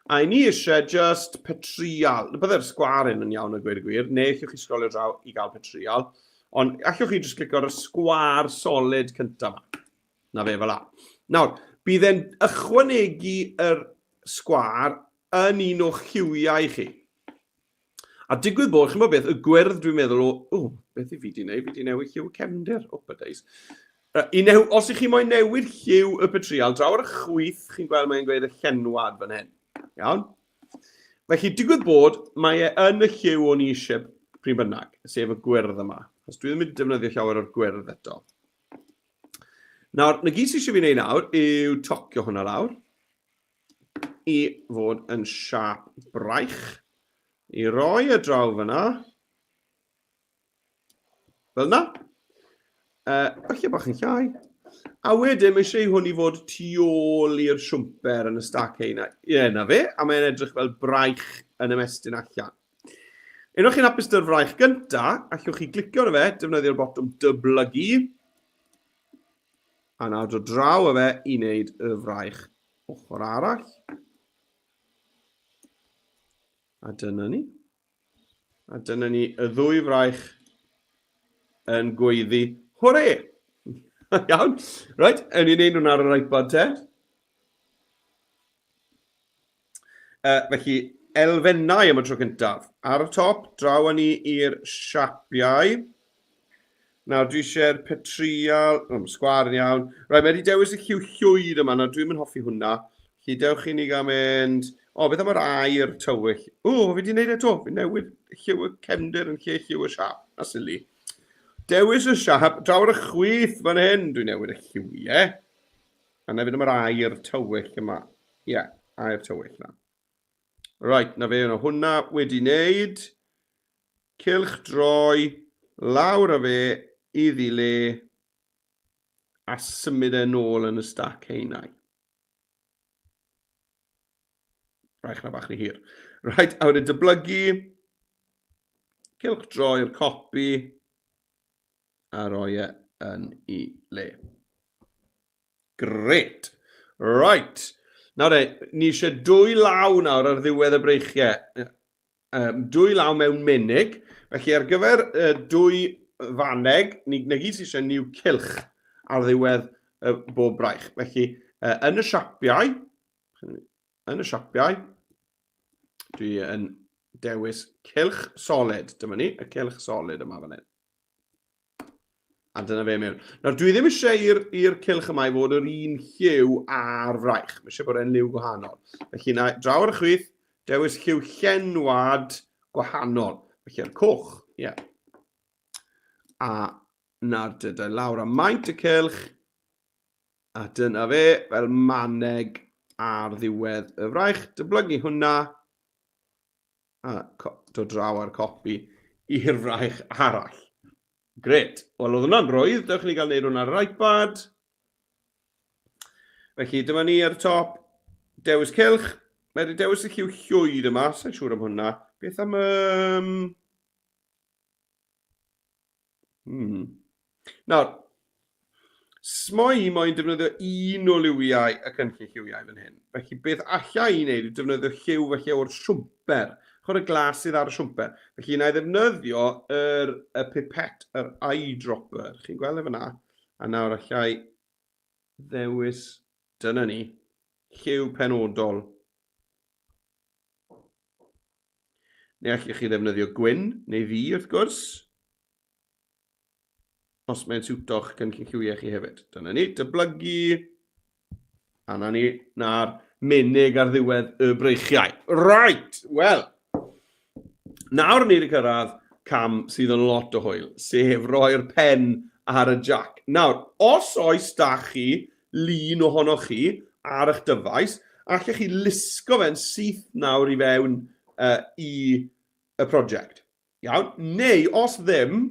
A i ni eisiau just petrial. Byddai'r sgwar hyn yn iawn a gweud y gwir, neu allwch chi sgrolio draw i gael petrial. Ond allwch chi just clicio ar y sgwar solid cyntaf yma. Na fe, fel la. Nawr, bydd e'n ychwanegu yr sgwar yn un o'ch lliwiau chi. A digwydd bod, chi'n bod beth, y gwyrdd dwi'n meddwl o, o, beth i fi di wneud? Fi di newid lliw y cefndir. O, oh, days. I new, os ych chi moyn newid lliw y petrial, draw ar y chwith, chi'n gweld mae'n gweud y llenwad fan hyn. Iawn? Felly, digwydd bod, mae e yn y lliw o'n i eisiau pryd bynnag, sef y gwyrdd yma. Os dwi ddim wedi defnyddio llawer o'r gwyrdd eto. Nawr, na gyd sydd eisiau fi wneud nawr yw tocio hwnna lawr i fod yn siap braich. I roi y draw fyna. Fel yna. Falle bach yn llai. A wedyn, mae eisiau hwn i fod tu ôl i'r siwmper yn y stac heina. Ie, na fe. A mae'n edrych fel braich yn ymestyn allan. Unwaith chi'n hapus dy'r fraich gynta, allwch chi glicio arno fe, defnyddio'r botwm dyblygu, a nawr dod draw â fe i wneud y fraich ochr arall. A dyna ni. A dyna ni y ddwy fraich yn gweiddi, hwre! Iawn? Reit, ewn ni'n neud hwnna ar yr iPad te. Felly, elfennau am y tro cyntaf. Ar y top, draw â ni i'r siapiau. Nawr, dwi eisiau'r petrial... O, mae sgwar yn iawn. Right, mae wedi dewis y lliw llwyd yma. Nawr, dwi'n mynd hoffi hwnna. Felly, dewch i ni gael mynd... O, beth am yr air tywyll? O, fi wedi gwneud eto. Fi newid lliw y cefndir yn lle lliw y siap. Na sili. Dewis y siap. Draw ar y chwith fan hyn. Dwi'n newid y lliwiau. A na fynd am yr air tywyll yma. Ie, yeah, air tywyll na. Right, na fe yna hwnna wedi wneud. Cylch droi, lawr â fe, iddi le, a symud e nôl yn y stac heinau. Braich na bach ni hir. Right, a wedyn dyblygu, cylch droi'r copi, a roi e yn ei le. Gret. Right. Nawr e, ni eisiau dwy law nawr ar ddiwedd y breichiau. Um, dwy law mewn menig. Felly ar gyfer uh, dwy faneg, ni, na gyd sydd eisiau new cylch ar ddiwedd uh, bob braich. Felly, uh, yn y siapiau, yn y siapiau, dwi yn dewis cylch solid. Dyma ni, y cylch solid yma fan hyn. A dyna fe mewn. Nawr, dwi ddim eisiau i'r i'r cylch yma i fod yr un lliw a'r fraich. Mae eisiau bod e'n liw gwahanol. Felly, na, draw ar y chwith, dewis lliw llenwad gwahanol. Felly, ar coch, ie. Yeah. A na'r dyda lawr a maint y cylch. A dyna fe, fel maneg ar ddiwedd y fraich. Dyblygu hwnna. A dod draw ar copi i'r fraich arall. Gret. Wel, oedd hwnna'n rwydd. Dewch i ni gael neud hwnna ar yr iPad. Felly, dyma ni ar y top. Dewis cylch. Mae wedi dewis y lliw llwyd yma. Sa'n siŵr am hwnna. Beth am... Um... Nawr, smo i moyn defnyddio un o liwiau y cynllun lliwiau fan hyn. Felly beth alla i wneud yw defnyddio lliw felly o'r siwmper, chwarae y glas sydd ar y siwmper. Felly na i ddefnyddio yr, y pipet, yr eyedropper. Chi'n gweld e fyna? A nawr allai ddewis, dyna ni, lliw penodol. Neu allwch chi ddefnyddio gwyn neu ddu wrth gwrs. Os mae'n siwto'ch cynllun lliwiau chi hefyd. Dyna ni, dyblygu. A na ni, na'r menig ar ddiwedd y breichiau. Right, wel, nawr ni wedi cyrraedd cam sydd yn lot o hwyl, sef roi'r pen ar y jac. Nawr, os oes da chi lun ohonoch chi ar eich dyfais, allech chi lusgo fe'n syth nawr i fewn uh, i y prosiect. Iawn? Neu, os ddim,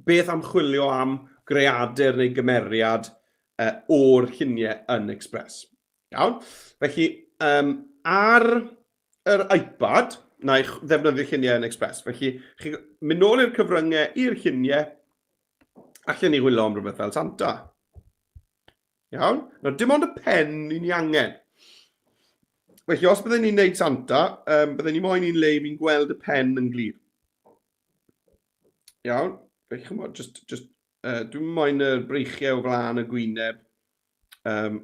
beth am chwilio am greadur neu gymeriad uh, o'r lluniau yn Express? Iawn? Felly, um, ar yr iPad, na i ddefnyddio lluniau yn Express. Felly, chi mynd nôl i'r cyfryngau, i'r lluniau, allan ni chwilio am rhywbeth fel Santa. Iawn? Nawr, dim ond y pen i ni angen. Felly, os byddwn ni'n neud Santa, um, byddwn ni moyn un le i fi'n gweld y pen yn glir. Iawn? Felly, chymod, just, just, uh, dwi'n moyn y breichiau o flaen y gwyneb. Um,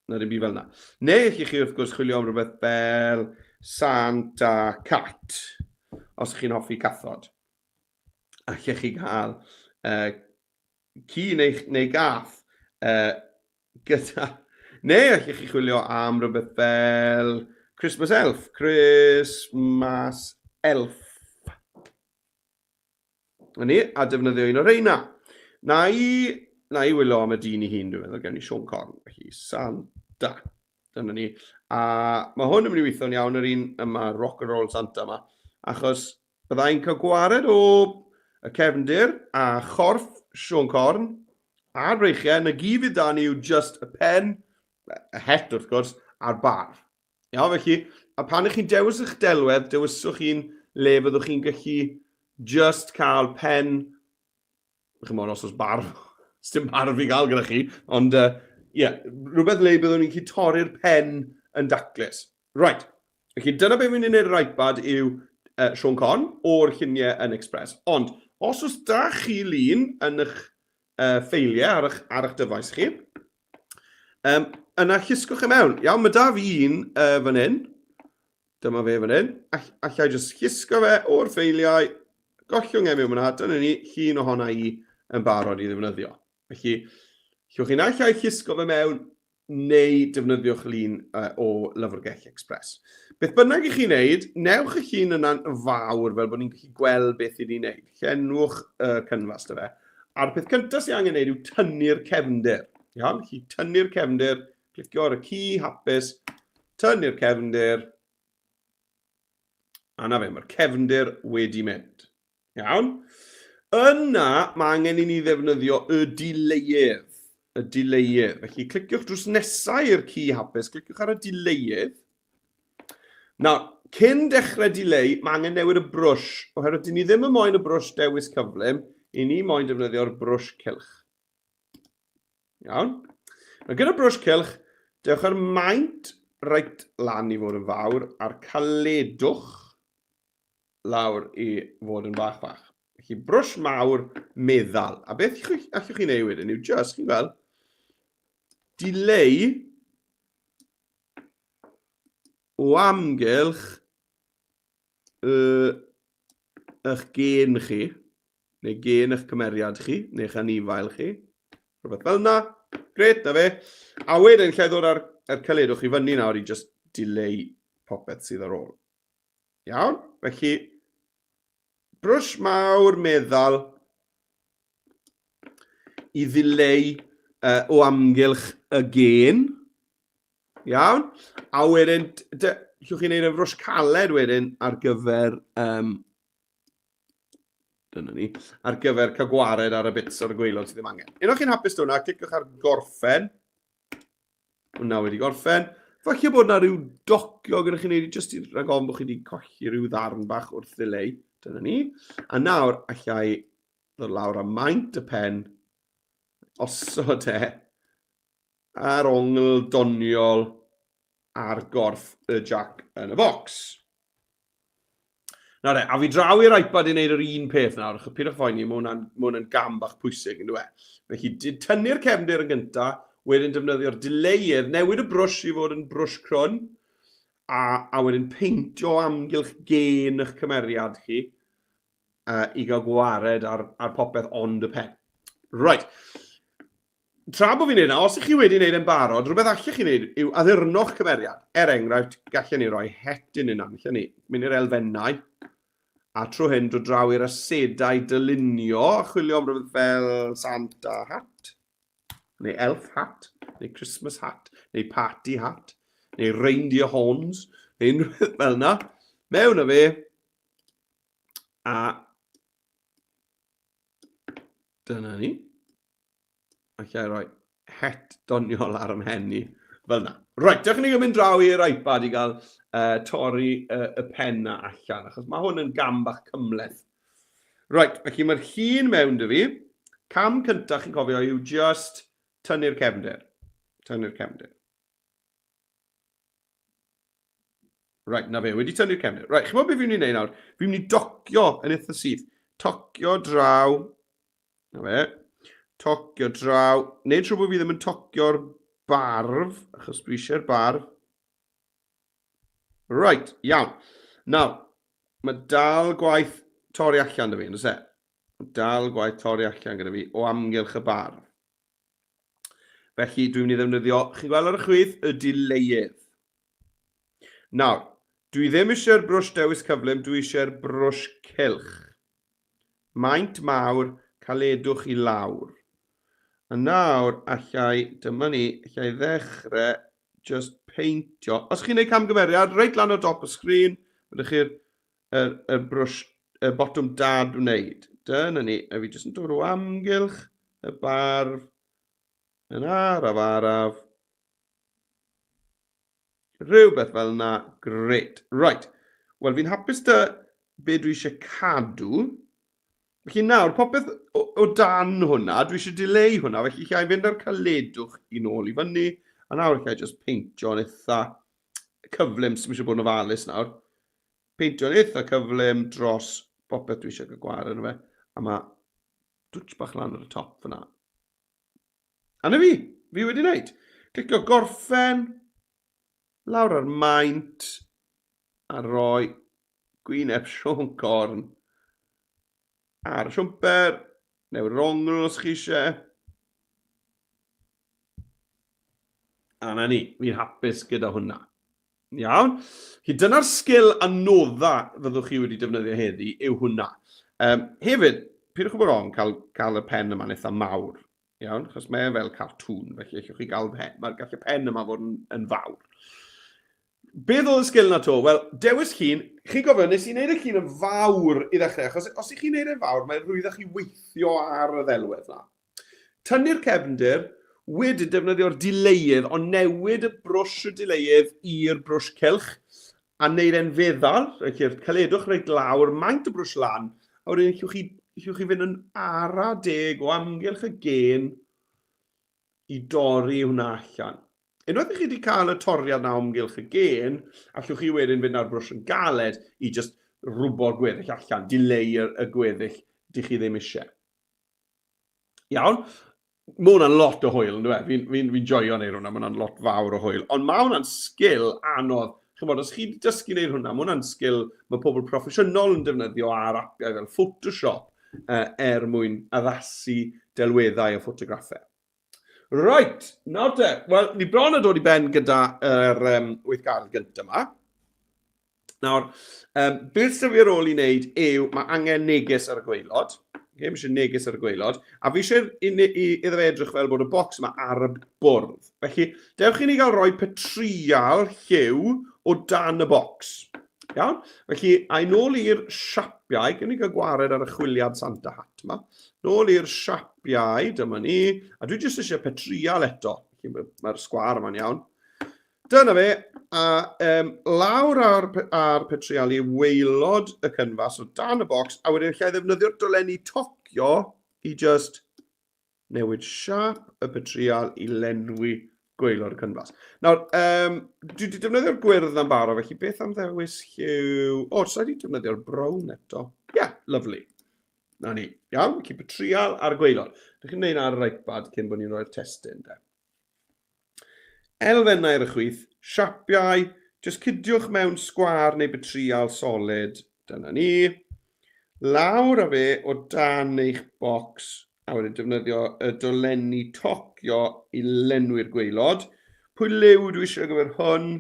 na ddim byd fel yna. Neu allwch chi wrth gwrs chwilio am rhywbeth fel Santa Cat, os chi'n hoffi cathod. Allech chi gael uh, ci neu, neu gath uh, gyda... Neu allwch chi chwilio am rhywbeth fel Christmas Elf. Christmas Elf. Na ni, a defnyddio un o'r reina. Na i, na i wylo am y dyn i hun, dwi'n meddwl, gen i Sean Corn. Felly, Santa. Dyna ni. A mae hwn yn mynd i weithio'n iawn yr un yma, Rock and Roll Santa yma, achos Byddai'n cael gwared o y cefndir a chorff Siôn Corn a'r breichiau, na gyd fydd da ni yw just y pen, y het wrth gwrs, a'r barf. Iawn, felly, a pan ych chi'n dewis eich delwedd, dewiswch un le fyddwch chi'n gallu just cael pen chymod, os oes barf, dim barf i gael gyda chi, ond ie, uh, yeah, rhywbeth le byddwn ni'n gallu torri'r pen yn daclus. Right, felly dyna beth fi'n ei wneud yr iPad yw uh, Sean Con o'r lluniau yn Express. Ond, os oes da chi lun yn eich uh, ffeiliau ar eich, ar eich dyfais chi, um, yna llusgwch e mewn. Iawn, mae da fi un uh, fan hyn. Dyma fe fan hyn. All, allai jyst llusgo fe o'r ffeiliau, gollwng e mewn fyna, dyna ni, llun ohona i yn barod i ddefnyddio. Felly, llwch chi naill ai llusgo fe mewn, neu defnyddiwch lun uh, o Lyfrgell Express. Beth bynnag i chi wneud, newch y llun yna'n fawr fel bod ni'n gallu gweld beth i ni'n wneud. Llenwch y uh, cynfas dy fe. A'r peth cyntaf sy'n angen wneud yw tynnu'r cefndir. Iawn, felly tynnu'r cefndir, clicio ar y ci hapus, Tynnu'r cefndir. A na fe, mae'r cefndir wedi mynd. Iawn. Yna, mae angen i ni ddefnyddio y dileuedd. Y dileuedd. Felly, cliciwch drws nesau i'r ci hapus, cliciwch ar y dileuedd. Nawr, cyn dechrau dileu, mae angen newid y brwsh, oherwydd dyn ni ddim yn moyn y brwsh dewis cyflym, i ni moyn defnyddio'r brwsh cylch. Iawn. Mae gyda brwsh cylch, dewch ar maint reit lan i fod yn fawr a'r caledwch lawr i fod yn fach fach. Felly brwsh mawr meddal. A beth allwch chi wneud wedyn yw just, chi'n gweld, dileu o amgylch y, eich gen chi, neu gen eich cymeriad chi, neu eich anifail chi. Rhywbeth fel yna. Gret, na fe. A wedyn, lle ddod ar, ar cyledwch i fyny nawr i just dileu popeth sydd ar ôl. Iawn, felly, brwsh mawr meddal i ddileu uh, o amgylch y gen. Iawn? A wedyn, llwch chi'n neud y frwsh caled wedyn ar gyfer um, dyna ni, ar gyfer cael gwared ar y bits o'r gwaelod sydd ddim angen. Unwaith chi'n hapus hwnna, cliciwch ar gorffen. Hwna wedi gorffen. Falle bod yna rhyw docio gyda chi'n neud, jyst i rhag ofn bod chi wedi colli rhyw ddarn bach wrth ddileu. Dyna ni. A nawr, allai ddod lawr â maint y pen, osod e ar ongl doniol ar gorff y jack yn y box. Nawr e, a fi draw i'r iPad i wneud yr un peth nawr, achos pidwch phoeni, mae hwnna'n ma hwnna gam bach pwysig, yn dweud. E? Felly, tynnu'r cefndir yn gyntaf, wedyn defnyddio'r delayr, newid y brwsh i fod yn brwsh crwn, a, a wedyn peintio amgylch gen eich cymeriad chi i gael gwared ar, ar popeth ond y pen. Right. Tra bod fi'n neud 'na, os ych chi wedi neud e'n barod, rhywbeth allech chi neud yw addurno'ch cymeriad. Er enghraifft, gallen ni roi het yn yna, allen ni mynd i'r elfennau, a trwy hyn dod draw i'r asedau dylunio a chwilio am rhywbeth fel Santa hat, neu elf hat, neu Christmas hat, neu party hat, neu reindeer horns, neu unrhyw beth fel yna. Mewn â fe, a dyna ni. Alla i roi het doniol ar ym mhen i. Fel na. Reit, dewch i ni mynd draw i'r iPad i gael torri y pen na allan, achos mae hwn yn gam bach cymhleth. Reit, felly mae'r llun mewn dy fi. Cam cyntaf chi'n cofio yw just tynnu'r cefndir. Tynnu'r cefndir. Right, na fe, wedi tynnu'r cefndir. Right, chi'n gwybod beth fi'n mynd i wneud nawr? Fi'n mynd i docio yn eitha syth. Tocio draw Na fe. Tocio draw. Neud siŵr bod fi ddim yn tocio'r barf, achos dwi eisiau'r barf. Right, iawn. Nawr, mae dal gwaith torri allan da fi, yn e? Mae dal gwaith torri allan gyda fi o amgylch y barf. Felly, dwi'n mynd i ddefnyddio, chi'n gweld ar y chwith, y dileuedd. Nawr, dwi ddim eisiau'r brwsh dewis cyflym, dwi eisiau'r brwsh cylch. Maint mawr, caledwch i lawr. A nawr, allai, dyma ni, allai ddechrau just peintio. Os chi'n gwneud camgymeriad, reit lan o dop y sgrin, ydych chi'r yr, yr brwsh, y botwm dad wneud. Dyna ni, a fi jyst yn dod o amgylch y barf yn araf araf. Rhywbeth fel yna, grêt. Right, wel fi'n hapus dy be dwi eisiau cadw. Felly nawr, popeth o, o dan hwnna, dwi eisiau dileu hwnna, felly lle i fynd â'r caledwch i nôl i fyny, a nawr lle i just peintio'n eitha cyflym, sy'n eisiau bod yn ofalus nawr. Peintio'n eitha cyflym dros popeth dwi eisiau cael gwared arno fe, a mae dwtch bach lan ar y top fyna. A na fi, fi wedi wneud. Clicio gorffen, lawr ar maint, a roi gwyneb Siôn Corn ar y siwmper, neu rongl os chi eisiau. A na ni, fi'n hapus gyda hwnna. Iawn. Felly dyna'r sgil anodda fyddwch chi wedi defnyddio heddi, yw hwnna. Um, hefyd, pidwch yn bod ofn cael, cael y pen yma'n eitha mawr. Iawn, achos mae e fel cartŵn, felly allwch chi gael pen, mae'r gall y pen yma fod yn, yn fawr. Beth oedd y sgil na to? Wel, dewis llun, chi'n gofio, nes i wneud y llun yn fawr i ddechrau, achos os ych chi'n wneud e'n fawr, mae'n rhwyddach i weithio ar y ddelwedd na. Tynnu'r cefndir, wedyn defnyddio'r dileuedd, ond newid y brwsh y dileuedd i'r brwsh cylch, a wneud e'n feddal, felly'r caledwch reit lawr, maint y brwsh lan, a wedyn allwch chi, allwch chi fynd yn ara deg o amgylch y gen i dorri hwnna allan. Unwaith i chi wedi cael y toriad na o amgylch y gen, allwch chi wedyn fynd â'r brwsh yn galed i just rwbo'r gweddill allan, dileu y, y gweddill dych chi ddim eisiau. Iawn? Mae hwnna'n lot o hwyl, yn dweud? Fi'n fi, fi joio wneud hwnna, mae hwnna'n lot fawr o hwyl. Ond mae hwnna'n sgil anodd. Chymod, os chi'n dysgu wneud hwnna, mae hwnna'n sgil mae pobl proffesiynol yn defnyddio ar apiau fel Photoshop er mwyn addasu delweddau a ffotograffau. Right, nawr te, wel, ni bron yn dod i ben gyda yr um, weithgaredd gyntaf yma. Nawr, um, beth sydd fi ar ôl i wneud yw, mae angen neges ar y gwaelod. Okay, mae eisiau neges ar y gwaelod. A fi eisiau i, i, iddo fe edrych fel bod y bocs yma ar y bwrdd. Felly, dewch i ni gael rhoi petrial lliw o dan y bocs. Iawn? Felly, a i nôl i'r siapiau, gen i gael gwared ar y chwiliad Santa Hat yma. Nôl i'r siapiau, dyma ni. A dwi jyst eisiau petrial eto. Mae'r sgwar yma'n iawn. Dyna fe, a um, lawr ar, ar petrial i waelod y cynfas o dan y bocs, a wedyn allai ddefnyddio'r dolenni tocio i just newid siap y petrial i lenwi Gwaelod y cynfas. Nawr, um, dwi wedi defnyddio'r gwyrdd am barod, felly beth am ddewis lliw... O, oh, wedi defnyddio'r brown eto. Ie, yeah, lovely. Na ni. Iawn, keep y trial ar y gwaelod. Dych chi'n gwneud ar yr iPad cyn bod ni'n rhoi'r testun, de. Elfennau ar y chwith, siapiau, jyst cydiwch mewn sgwâr neu betrial solid. Dyna ni. Lawr â fe o dan eich bocs a wedyn defnyddio y dolenni tocio i lenwi'r gwaelod. Pwy liw dwi eisiau ar gyfer hwn?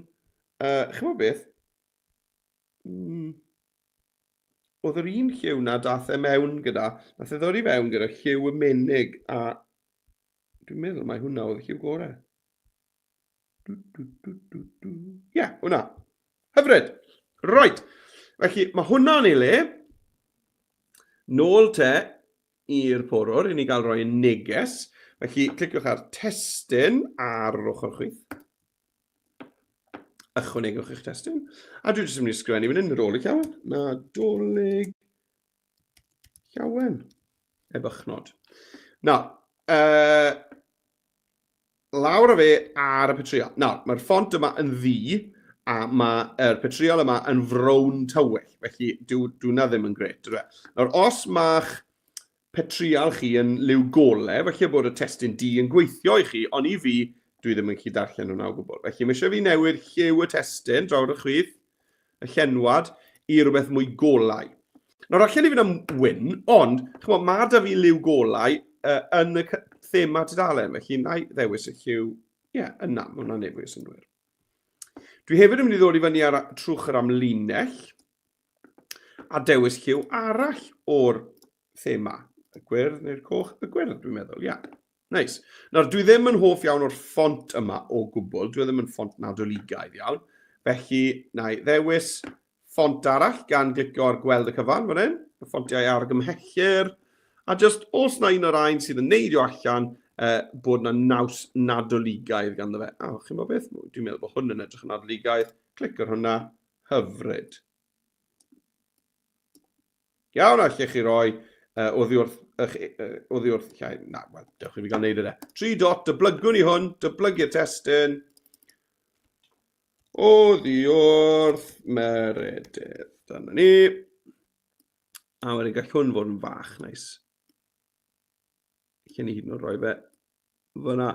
Uh, Chymod beth? Oedd yr un lliw na dath e mewn gyda, nath e ddod i fewn gyda lliw y menig a dwi'n meddwl mai hwnna oedd y lliw gorau. Ie, yeah, hwnna. Hyfryd. Right. Felly, mae hwnna'n ei le. Nôl te i'r porwr i ni gael rhoi neges. Felly, cliciwch ar testun ar yr ochr chwith. Ychwanegwch eich testun. A dwi jyst yn mynd i sgrifennu fan hyn, Nadolig Llawen. Nadolig Llawen. Ebychnod. Nawr, lawr â fe ar y petryal. Nawr, mae'r ffont yma yn ddu, a mae'r petryal yma yn frown tywyll, felly dyw, dyw hwnna ddim yn gret, dyw e? Nawr, os mae'ch petryal chi yn liw gole, felly bod y testun du yn gweithio i chi, ond i fi, dwi ddim yn gallu darllen hwnna o gwbl. Felly mae eisiau fi newid lliw y testun draw ar y chwith, y llenwad, i rywbeth mwy golau. Nawr, allan ni fynd am wyn, ond, chymod, mae da fi liw golau yn y thema tudalen, felly na i ddewis y lliw, ie, yeah, yna, mae hwnna'n neud fwy o synnwyr. Dwi hefyd yn mynd i ddod i fyny ar trwch yr amlinell a dewis lliw arall o'r thema. Y gwyrdd neu'r coch? Y gwyrdd, dwi'n meddwl, ie. Yeah. Neis. Nawr, dwi ddim yn hoff iawn o'r ffont yma o gwbl. Dwi ddim yn ffont nadoligaidd iawn. Felly, na i ddewis ffont arall gan glicio ar gweld y cyfan fan hyn. Y ffontiau argymhellir. A just, os na un o'r ein sydd yn neidio allan, bod na naws nadoligaidd ganddo fe. A, chi'n bod beth? Dwi'n meddwl bod hwn yn edrych yn nadoligaidd. Clic ar hwnna. Hyfryd. Iawn, allech chi roi oddi wrth, oddi wrth, llai, na, wel, dewch i fi gael neud e de. 3 dot, dyblygwn i hwn, dyblygu'r testun. Oddi wrth Meredydd. Dyna ni. A wedyn gall hwn fod yn fach, neis. Lle ni hyd yn oed roi fe fyna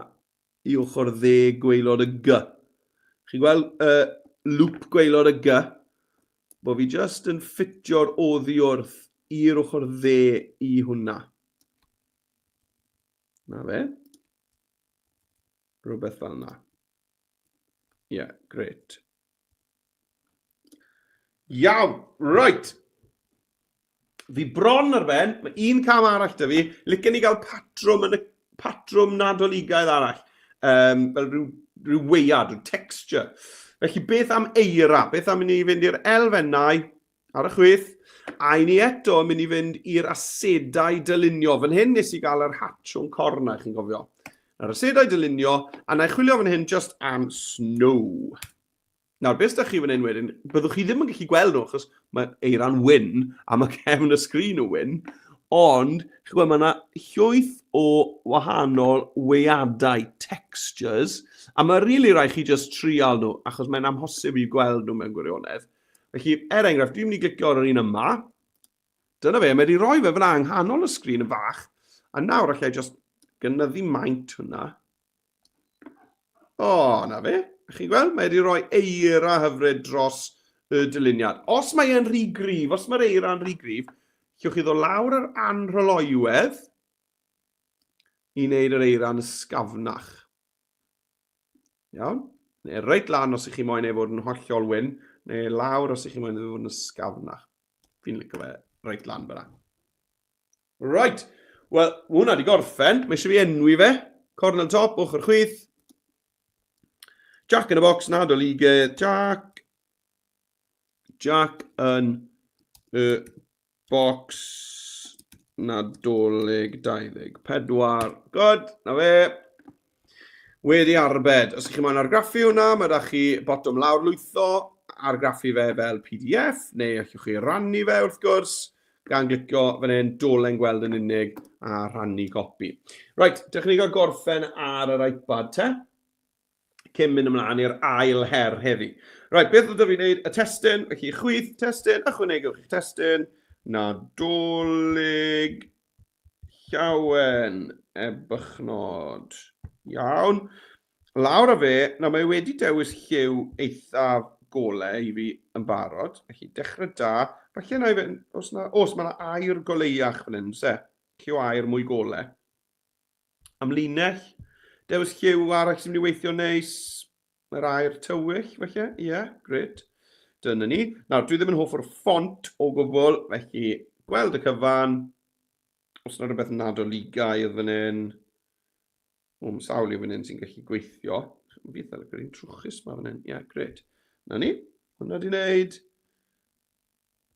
i ochr dde gwaelod y G. Chi'n gweld y loop gwaelod y G? Bo fi just yn ffitio'r oddi wrth i'r ochr dde i hwnna. Na fe. Rhywbeth fel yna. Ie, yeah, great. Iawn, right. Fi bron ar ben, mae un cam arall da fi. Licen ni gael patrwm yn y patrwm nadoligaidd arall. Um, fel rhyw, rhyw weiad, rhyw texture. Felly beth am eira? Beth am i ni fynd i'r elfennau ar y chwith, a i ni eto yn mynd i fynd i'r asedau dylunio. Fan hyn nes i gael yr hatch o'n corna, chi'n cofio. Yr asedau dylunio, a na i chwilio fan hyn just am snow. Nawr, beth ydych chi fan hyn wedyn, byddwch chi ddim yn gallu gweld nhw, achos mae eira'n wyn, a mae cefn y sgrin yn wyn, ond, chi'n gweld, mae yna llwyth o wahanol weiadau, textures, a mae rili really rhaid chi just trial nhw, achos mae'n amhosib i gweld nhw mewn gwirionedd. Felly, er enghraifft, dwi'n mynd i glicio ar yr un yma. Dyna fe, mae wedi rhoi fe fyna yng nghanol y sgrin yn fach, a nawr allai just gynyddu maint hwnna. O, na fe. Chi'n gweld, mae wedi rhoi eira hyfryd dros y dyluniad. Os mae e'n rhy gryf, os mae'r eira'n rhy gryf, llwch chi ddod lawr yr anrhyloywedd i wneud yr eira'n ysgafnach. Iawn? Neu reit lan os ych chi moyn ei fod yn hollol wyn, neu lawr os ych chi moyn ei fod yn ysgafnach. Fi'n licio fe reit lan fyna. Right. Wel, hwnna di gorffen. Mae eisiau fi enwi fe. Cornel top, ochr chwith. Jack in the box, Nadolige. Jack. Jack yn y box Nadolig 24. Good, na fe. Wedi arbed. Os ych chi moyn argraffu hwnna, mae da chi botwm lawr lwytho, argraffu fe fel PDF, neu allwch chi rannu fe wrth gwrs, gan glicio fan hyn, dolen gweld yn unig, a rhannu copi. Reit, dewch ni gael gorffen ar yr iPad te. Cyn mynd ymlaen i'r ail her heddi. Right, beth oedd fi'n neud? Y testun, felly chwith testun, ychwanegwch eich testun, Nadolig llawen, ebychnod. Iawn. Lawr â fe, nawr mae wedi dewis lliw eithaf golau i fi yn barod, felly dechrau da. Falle na i fe, os na, os mae yna air goleuach fan hyn, se? Lliw air mwy golau. Amlinell, dewis lliw arall sy'n mynd i weithio neis, mae'r air tywyll, felly, ie, yeah, gret. Dyna ni. Nawr, dwi ddim yn hoff o'r ffont o gwbl, felly gweld y cyfan. Os yna rhywbeth nadoligaidd fan hyn, o, mae sawl i fan hyn sy'n gallu gweithio. Fi eitha lycio'r un trwchus ma fan hyn. Ie, yeah, gret. Na ni, hwnna di wneud.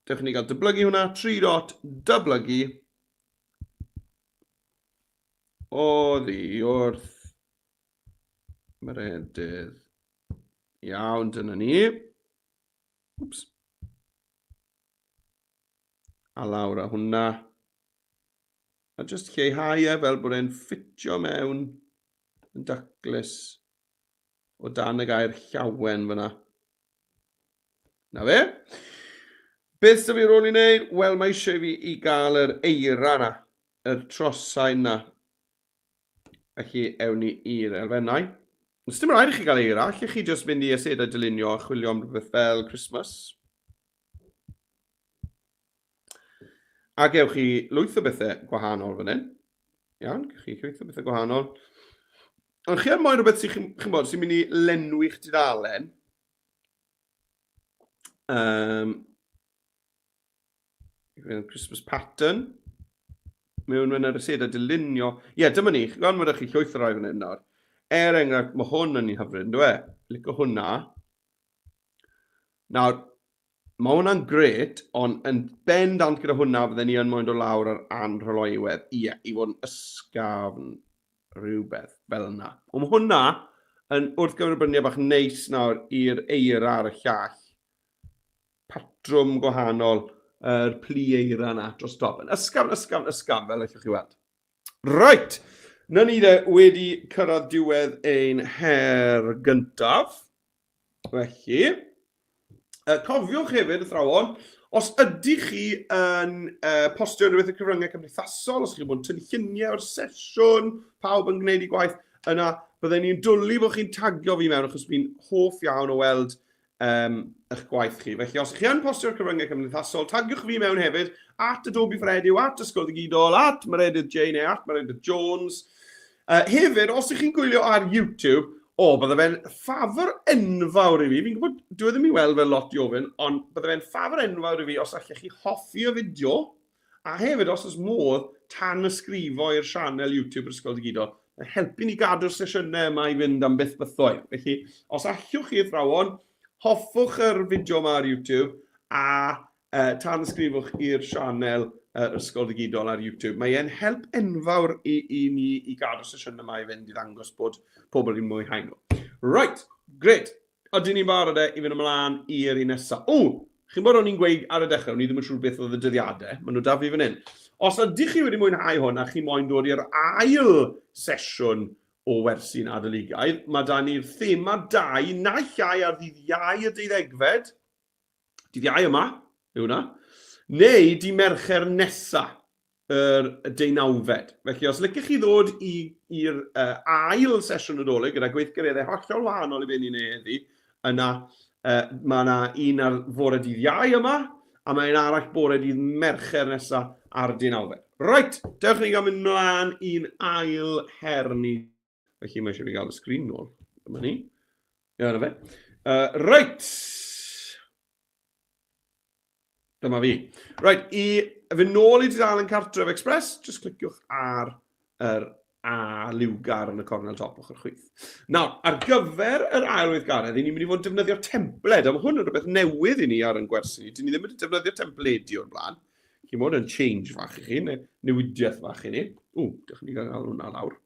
Dewch i ni gael dyblygu hwnna, 3 dot, dyblygu. Oddi wrth Meredydd. Iawn, dyna ni. Wps. A lawr â hwnna. A jyst lleihau e fel bod e'n ffitio mewn yn daclus o dan y gair llawen fyna. Na fe. Beth sydd fi rôl i wneud? Wel, mae eisiau fi i gael yr eira na, yr trosain na. Felly, ewn ni i'r elfennau. Os dim rhaid i chi gael eira, allech chi jyst mynd i asedau dylunio a chwilio am rhywbeth fel Christmas. A gewch chi lwyth o bethau gwahanol fan hyn. Iawn, gewch chi llwyth o bethau gwahanol. Ond chi ar moyn rhywbeth sy'n chi, chi bod, sy'n mynd i lenwi'ch tudalen. Um, Christmas pattern. Mewn yn yr asedau dylunio. Ie, yeah, dyma ni. Chi'n gweld, mae chi llwyth o rai fan hyn nawr. Er enghraifft, mae hwn yn ei hyfryd, ynddo e? Licio hwnna. Nawr, mae hwnna'n gret, ond yn bendant gyda hwnna fydden ni yn moyn dod lawr ar anrhyloywedd. Ie, i fod yn ysgafn rhywbeth fel yna. Ond mae hwnna yn wrth gyferbyniad bach neis nawr i'r eira ar y llall. Patrwm gwahanol, yr plu eira yna dros top. Yn ysgafn, ysgafn, ysgafn, fel allwch chi weld. Right, na ni de wedi cyrraedd diwedd ein her gyntaf. Felly, cofiwch hefyd, athrawon, os ydych chi yn postio unrhyw beth y cyfryngau cymdeithasol, os ydych chi'n bod yn tynnu lluniau o'r sesiwn, pawb yn gwneud ei gwaith, yna bydden ni'n dwlu bod chi'n tagio fi mewn, achos fi'n hoff iawn o weld um, eich gwaith chi. Felly, os ydych chi yn postio'r cyfryngau cymdeithasol, tagiwch fi mewn hefyd, at Adobe for Edu, at Ysgol Ddigidol, at Meredydd J neu at Meredydd Jones. Hefyd, os ydych chi'n gwylio ar YouTube, o, bydde fe'n ffafr enfawr i fi. Fi'n gwybod, dwi e ddim i weld fel lot i ofyn, ond bydde fe'n ffafr enfawr i fi os allech chi hoffi y fideo, a hefyd, os oes modd, tan ysgrifo i'r sianel YouTube yr Ysgol Digidol. Mae'n helpu ni gadw'r sesiynau yma i fynd am byth bythoedd. Felly, os allwch chi athrawon, hoffwch yr fideo yma ar YouTube a tanysgrifwch i'r sianel Ysgol Ddigidol ar YouTube. Mae e'n help enfawr i, i ni i gadw'r sesiynau yma i fynd i ddangos bod pobl yn mwyhau nhw. Right, great. Ydyn ni'n barod e i fynd ymlaen i'r un nesaf? O, chi'n bod o'n i'n gweud ar y dechrau, o'n i ddim yn siŵr beth oedd y dyddiadau, maen nhw da fi fan hyn. Os ydych chi wedi mwynhau hwn a chi moyn dod i'r ail sesiwn o wersi Nadoligaidd, mae da ni'r thema 2, naill ai ar ddydd Iau y deuddegfed, dydd Iau yma, yw hwnna, neu di Mercher nesa, yr deunawfed. Felly, os licech chi ddod i'r uh, ail sesiwn Nadolig gyda gweithgareddau hollol wahanol i be ni'n ei heddi, yna uh, mae yna un ar fore dydd Iau yma, a mae un arall bore dydd Mercher nesa ar deunawfed. Reit, dewch ni gael mynd mlaen i'n ail her ni. Felly mae eisiau fi gael y sgrin nôl. Dyma ni. Ia, na fe. Reit. Dyma fi. Reit, i fynd nôl i dudalen Cartref Express, just cliciwch ar yr A liwgar yn y cornel top ochr chwith. Nawr, ar gyfer yr ail weithgaredd, ni'n mynd i fod yn defnyddio templed, a mae hwn yn rhywbeth newydd i ni ar yn gwersi ni. Dyn ni ddim wedi defnyddio templedi o'r blaen. Chi'n bod yn change fach i chi, neu newidiaeth fach i ni. Ww, dewch ni gael hwnna lawr.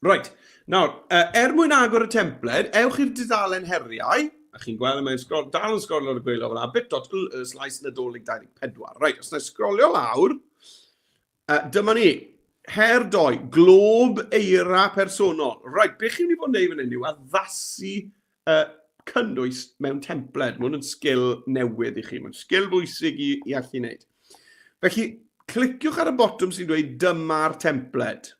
Reit, nawr, er mwyn agor y templed, ewch i'r dudalen heriau, a chi'n gweld mae'n sgrol, dal yn sgrolio ar y gwaelod fyna, bit.ly slash nadolig 24. Reit, os na i sgrolio lawr, dyma ni, Her doi, glob eira personol. Right, be chi'n mynd i fod yn neud fan hyn yw addasu cynnwys mewn templed. Mae hwn yn sgil newydd i chi. Mae'n sgil bwysig i, i allu wneud. Felly, cliciwch ar y botwm sy'n dweud dyma'r templed.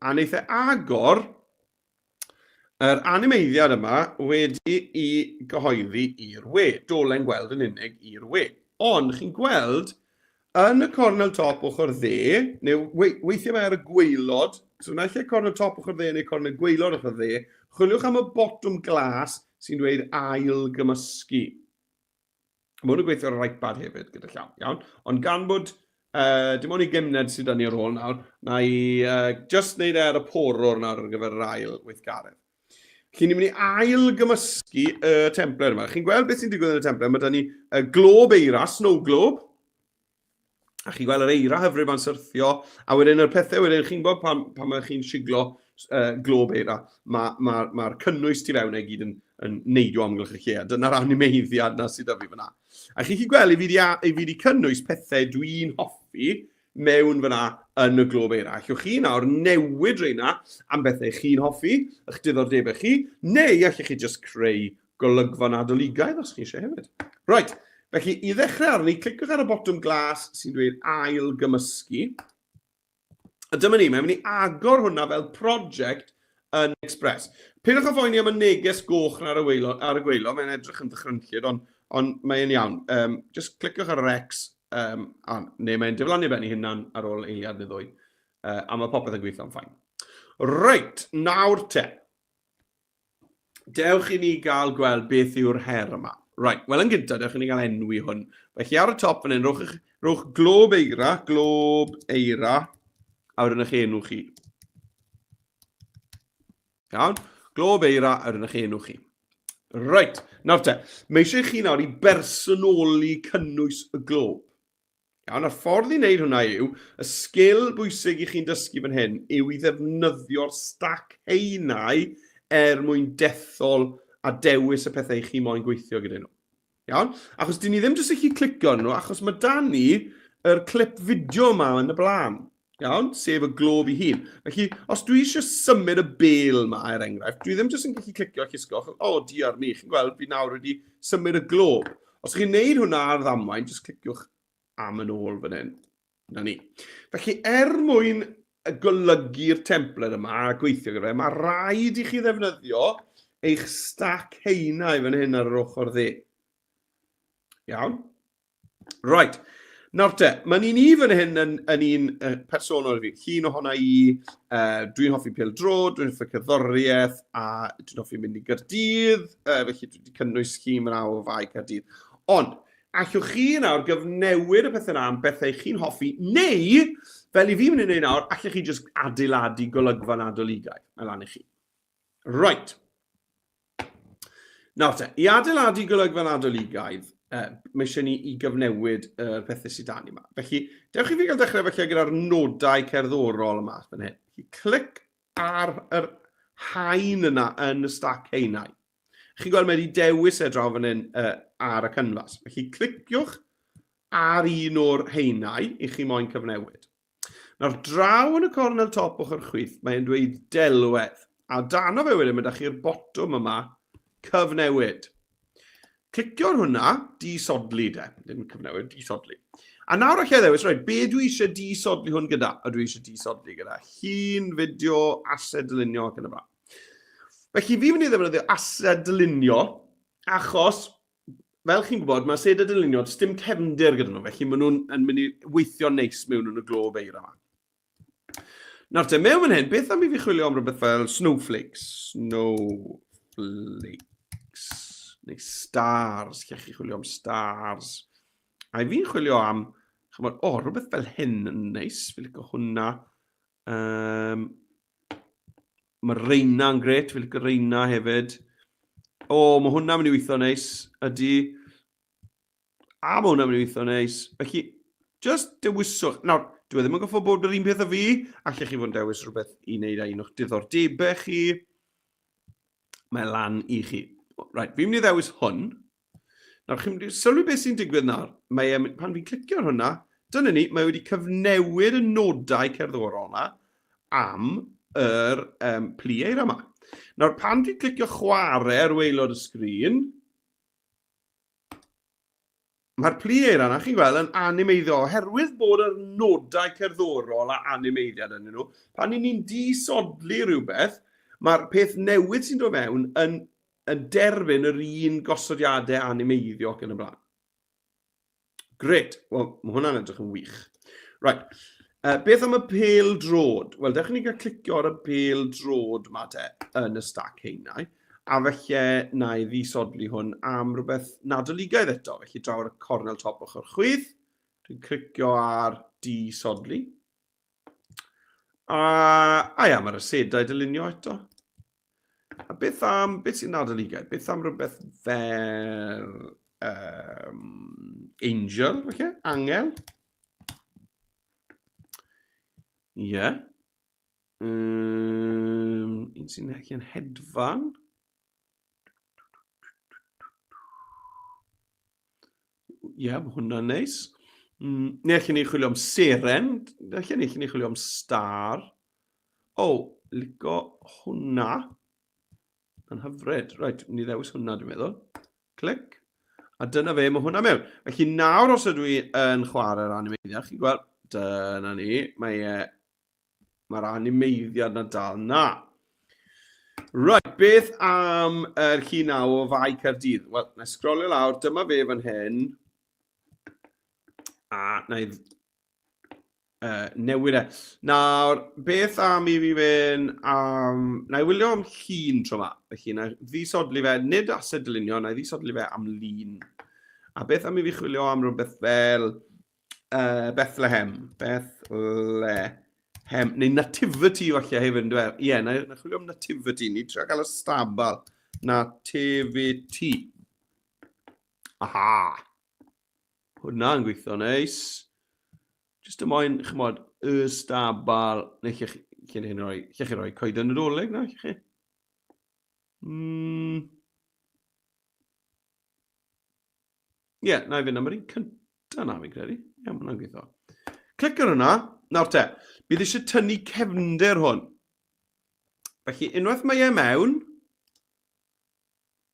A wneith e agor yr animeiddiad yma wedi i gyhoeddi i'r we. Dolen gweld yn unig i'r we. Ond chi'n gweld yn y cornel top ochr dde, neu weithiau mae ar y gwaelod, so naill ai cornel top ochr dde neu cornel gwaelod ochr dde, chwiliwch am y botwm glas sy'n dweud ail gymysgu. Mae hwn yn gweithio ar yr iPad hefyd gyda llaw, iawn? Ond gan bod uh, dim ond i gymned sydd 'da ni ar ôl nawr, na i uh, just wneud e ar y porwr nawr ar gyfer yr ail weithgaredd. Felly ni'n mynd i ail gymysgu y templed yma. Chi'n gweld beth sy'n digwydd yn y templed? Mae da ni y glob eira, snow globe. A chi'n gweld yr eira hyfryd ma'n syrthio, a wedyn yr pethau wedyn, chi'n gwybod pan, pan mae chi'n siglo glob eira, mae'r ma, ma, ma cynnwys tu fewn e gyd yn, yn neidio amgylch y lle, a dyna'r animeiddiad na sydd â fi fyna. A chi'n gweld i fi di, i fi di cynnwys pethau dwi'n hoffi mewn fyna yn y glob eira. Allwch chi nawr newid reina am bethau chi'n hoffi, eich diddordebau chi, neu allwch chi just creu golygfa Nadoligaidd os chi eisiau hefyd. Right, felly i ddechrau arni, cliciwch ar y botwm glas sy'n dweud ail gymysgu. A dyma ni, mae'n mynd i agor hwnna fel prosiect yn Express. Peidiwch â phoeni am y neges goch ar y, weilo, ar y gweilo, mae'n edrych yn ddychrynllyd, ond on mae'n iawn. Um, just cliciwch ar yr X, um, a, neu mae'n diflannu ben ei hunan ar ôl eiliad neu ddwy. Uh, a mae popeth yn gweithio'n ffain. Reit, nawr te. Dewch i ni gael gweld beth yw'r her yma. Right, wel yn gyntaf, dewch i ni gael enwi hwn. Felly ar y top fan hyn, rhowch, rhowch glob eira, glob eira, a wedyn eich enw chi. Iawn? Glob eira, a wedyn eich enw chi. Right, nawr te, mae eisiau chi nawr i bersonoli cynnwys y glob. Iawn, a'r ffordd i wneud hwnna yw, y sgil bwysig i chi'n dysgu fan hyn yw i ddefnyddio'r stac haenau er mwyn dethol a dewis y pethau chi moyn gweithio gyda nhw. Iawn? Achos dyn ni ddim jyst i chi clicio nhw, achos mae dan ni yr clip fideo yma yn y blaen. Iawn? Sef y glob i hun. Felly, os dwi eisiau symud y bel yma, er enghraifft, dwi ddim jyst yn gallu clicio a llusgo, o, oh, diar mi, chi'n gweld, fi nawr wedi symud y glob. Os chi'n neud hwnna ar ddamwain, jyst cliciwch am yn ôl fan hyn. Na ni. Felly, er mwyn golygu'r templed yma a gweithio gyda fe, mae rhaid i chi ddefnyddio eich stac haenau fan hyn ar yr ochr dde. Iawn? Right. Nawr te, mae'n un i fan hyn yn, yn un uh, personol i fi. Llun ohona i, uh, dwi'n hoffi pêl dro, dwi'n hoffi cerddoriaeth, a dwi'n hoffi mynd i Gyrdydd, uh, felly dwi wedi cynnwys llun fyna o fai Caerdydd. Ond, allwch chi nawr gyfnewid y pethau yna am bethau chi'n hoffi, neu, fel i fi mynd i wneud nawr, allwch chi jyst adeiladu golygfa Nadoligaidd. Mae lan i chi. Right. Nawr te, i adeiladu golygfa Nadoligaidd, uh, mae eisiau ni i gyfnewid y uh, pethau sydd dan ni yma. Felly, dewch i fi gael dechrau felly gyda'r nodau cerddorol yma fan hyn. Felly, clic ar yr haen yna yn y stac haenau. Chi'n gweld mae wedi dewis e draw fan hyn uh, ar y cynfas. Felly, cliciwch ar un o'r haenau i chi moyn cyfnewid. Nawr, draw yn y cornel top ochr chwith, mae'n dweud delwedd. A dano fe wedyn, mae da chi'r botwm yma, cyfnewid. Clicio ar hwnna, disodli de. Ddim cyfnewid, disodli. A nawr allai ddewis, rhaid, be dwi eisiau disodli hwn gyda? A dwi eisiau disodli gyda llun, fideo, ased dylunio ac yn y blaen. Felly fi mynd i ddefnyddio ased dylunio achos fel chi'n gwybod, mae sed a dylunio, does dim cefndir gyda nhw, felly maen nhw'n yn mynd i weithio neis mewn yn y glob eira yma. Nawr te, mewn fan hyn, beth am i fi chwilio am rhywbeth fel snowflakes? Snowflakes. Neu stars, lle chi chwilio am stars. A i fi'n chwilio am, chymod, o, oh, rhywbeth fel hyn yn neis, fi'n licio hwnna. Um, Mae reina yn gret, fi'n licio reina hefyd. O, mae hwnna'n mynd i weithio neis, ydy. A mae hwnna'n mynd i weithio neis. Felly, just dewiswch. Nawr, dwi e ddim yn goffo bod yr un peth â fi. Allech chi fod yn dewis rhywbeth i wneud â un o'ch diddordebau chi. Mae lan i chi. Right, fi'n mynd i ddewis hwn. Nawr, chi'n mynd i sylwi beth sy'n digwydd nawr. Mae e, pan fi'n clicio ar hwnna, Dyna ni, mae wedi cyfnewid y nodau cerddorol yna am yr um, plu eira yma. Nawr, pan dwi'n clicio chwarae ar waelod y sgrin, mae'r plu eira yna, chi'n gweld, yn animeiddio oherwydd bod yr nodau cerddorol a animeiddiad yn nhw. Pan ni'n disodli rhywbeth, mae'r peth newydd sy'n dod mewn yn, yn derbyn yr un gosodiadau animeiddio ac yn y blaen. Gret. Wel, mae hwnna'n edrych yn wych. Right. Beth am y pêl drod? Wel, dewch i ni gael clicio ar y pêl drod ma te yn y stac heinau. A felly na i ddisodli hwn am rhywbeth nadoligaidd eto. Felly draw ar y cornel top ochr chwith, dwi'n clicio ar disodli. A, a ia, mae'r asedau dylunio eto. A beth am, beth sy'n nadoligaidd? Beth am rhywbeth fel angel, falle? Angel? Ie. Yeah. Un sy'n allan hedfan. Ie, yeah, mae hwnna'n neis. Neu allan ni chwilio am seren. Allan ni, allan ni chwilio am star. O, oh, lico hwnna. Yn hyfryd. Reit, ni ddewis hwnna, dwi'n meddwl. Clic. A dyna fe, mae hwnna mewn. Felly nawr os ydw i yn chwarae'r animeiddiad, chi'n gweld, dyna ni, mae e, mae'r animeiddiad na dal na. Right, beth am yr llun naw o Fai Caerdydd? Wel, na i sgrolio lawr, dyma fe fan hyn. A na i newid e. Nawr, beth am i fi fynd am... Na i wylio am llun tro yma. Felly, na i ddisodli fe, nid ased dylunio, na i ddisodli fe am lun. A beth am i fi chwilio am rhywbeth fel Bethlehem. Bethlehem. Neu Nativity falle hefyd, yn dweud. Ie, na, na chwilio am Nativity. Ni trio gael y stabal. Nativity. Aha! Hwna'n gweithio neis. Jyst y moyn, chymod, y stabal. Neu lle, lle, lle, roi, lle chi roi coeden Nadolig, na, lle chi? Ie, yeah, na i fynd am yr un cyntaf na, fi'n credu. Ie, yeah, mae hwnna'n gweithio. Clic ar hwnna. Nawr te, bydd eisiau tynnu cefnder hwn. Felly, unwaith mae e mewn,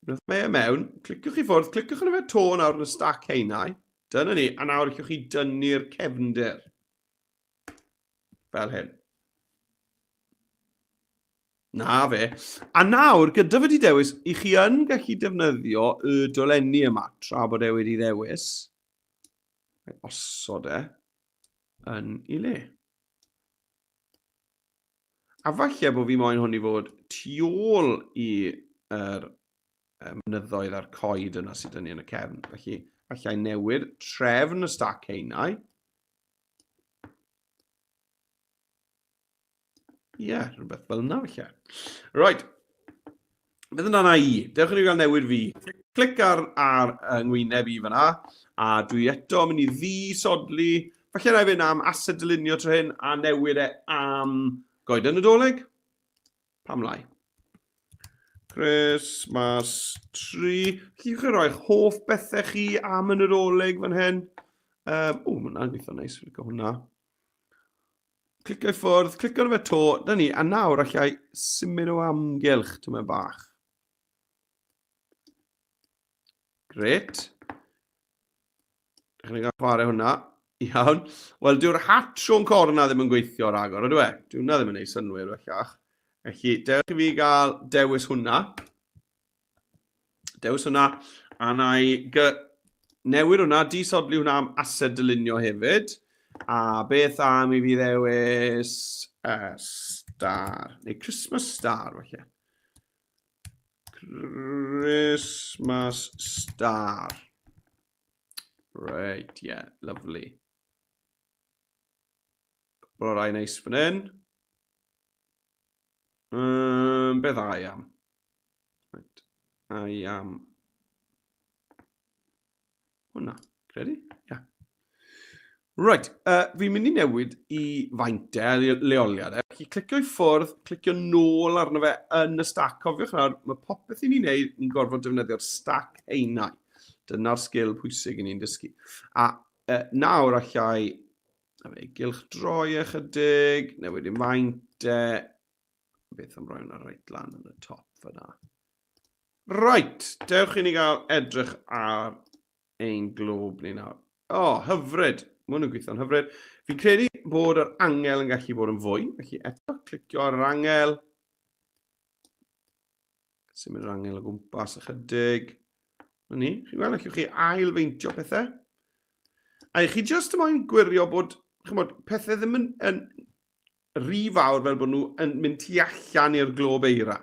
unwaith mae e mewn, cliciwch i ffwrdd, cliciwch yn y fe to nawr yn y stac heinau. Dyna ni, a nawr allwch chi dynnu'r cefnder. Fel hyn. Na fe. A nawr, gyda fe di dewis, i chi yn gallu defnyddio y dolenni yma, tra bod e wedi ddewis. Osod e yn ei le. A falle bod fi moyn hwn i fod tu ôl i'r mynyddoedd a'r coed yna sydd dyn ni yn y cefn. Felly, allai newid trefn y stac heinau. Ie, yeah, rhywbeth fel yna felly. Right. Beth amdana i? Dewch i ni gael newid fi. Clic ar, ar ngwyneb i fyna, a dwi eto mynd i ddisodli. Falle na i fynd am ased dylunio tro hyn a newid e am goeden Nadolig. Pam lai? Christmas tree. Chi chi roi'ch hoff bethau chi am y Nadolig fan hyn. Um, o, mae hwnna'n gweithio neis, fi'n licio hwnna. Clicio i ffwrdd, clicio ar fe to, da ni, a nawr allai symud o amgylch tymed bach. Gret. Ydych chi'n cael chwarae hwnna. Iawn. Wel, dyw'r hat Sean Corn na ddim yn gweithio ragor, ydw e? Dyw hwnna ddim yn ei synwyr bellach. Felly, dewch i fi gael dewis hwnna. Dewis hwnna, a na i newid hwnna, disodli hwnna am ased dylunio hefyd. A beth am i fi ddewis star, neu Christmas star falle. Christmas star. Right, yeah, lovely. Cwpl o rai neis fan hyn. Beth I am? Right. I am... Hwna, credu? Ia. Yeah. Right, fi'n mynd i newid i faint e, leoliad e. Felly clicio i ffwrdd, clicio nôl arno fe yn y stack. Cofiwch nawr, mae popeth i ni'n neud, ni'n gorfod defnyddio'r stack einau. Dyna'r sgil pwysig i ni'n dysgu. A nawr allai... A fe, gylch droi ychydig, newid i maint e. Beth am roi hwnna reit lan yn y top fyna. Right, dewch i ni gael edrych ar ein glob ni nawr. O, oh, hyfryd. Mae hwn yn gweithio'n hyfryd. Fi'n credu bod yr angel yn gallu bod yn fwy. Felly eto, clicio ar yr angel. Symud yr angel o gwmpas ychydig. Na ni, chi'n gweld, allwch chi ail-feintio pethau. A i chi jyst moyn gwirio bod, chymod, pethau ddim yn, yn rhy fawr fel bod nhw yn mynd tu allan i'r glob eira.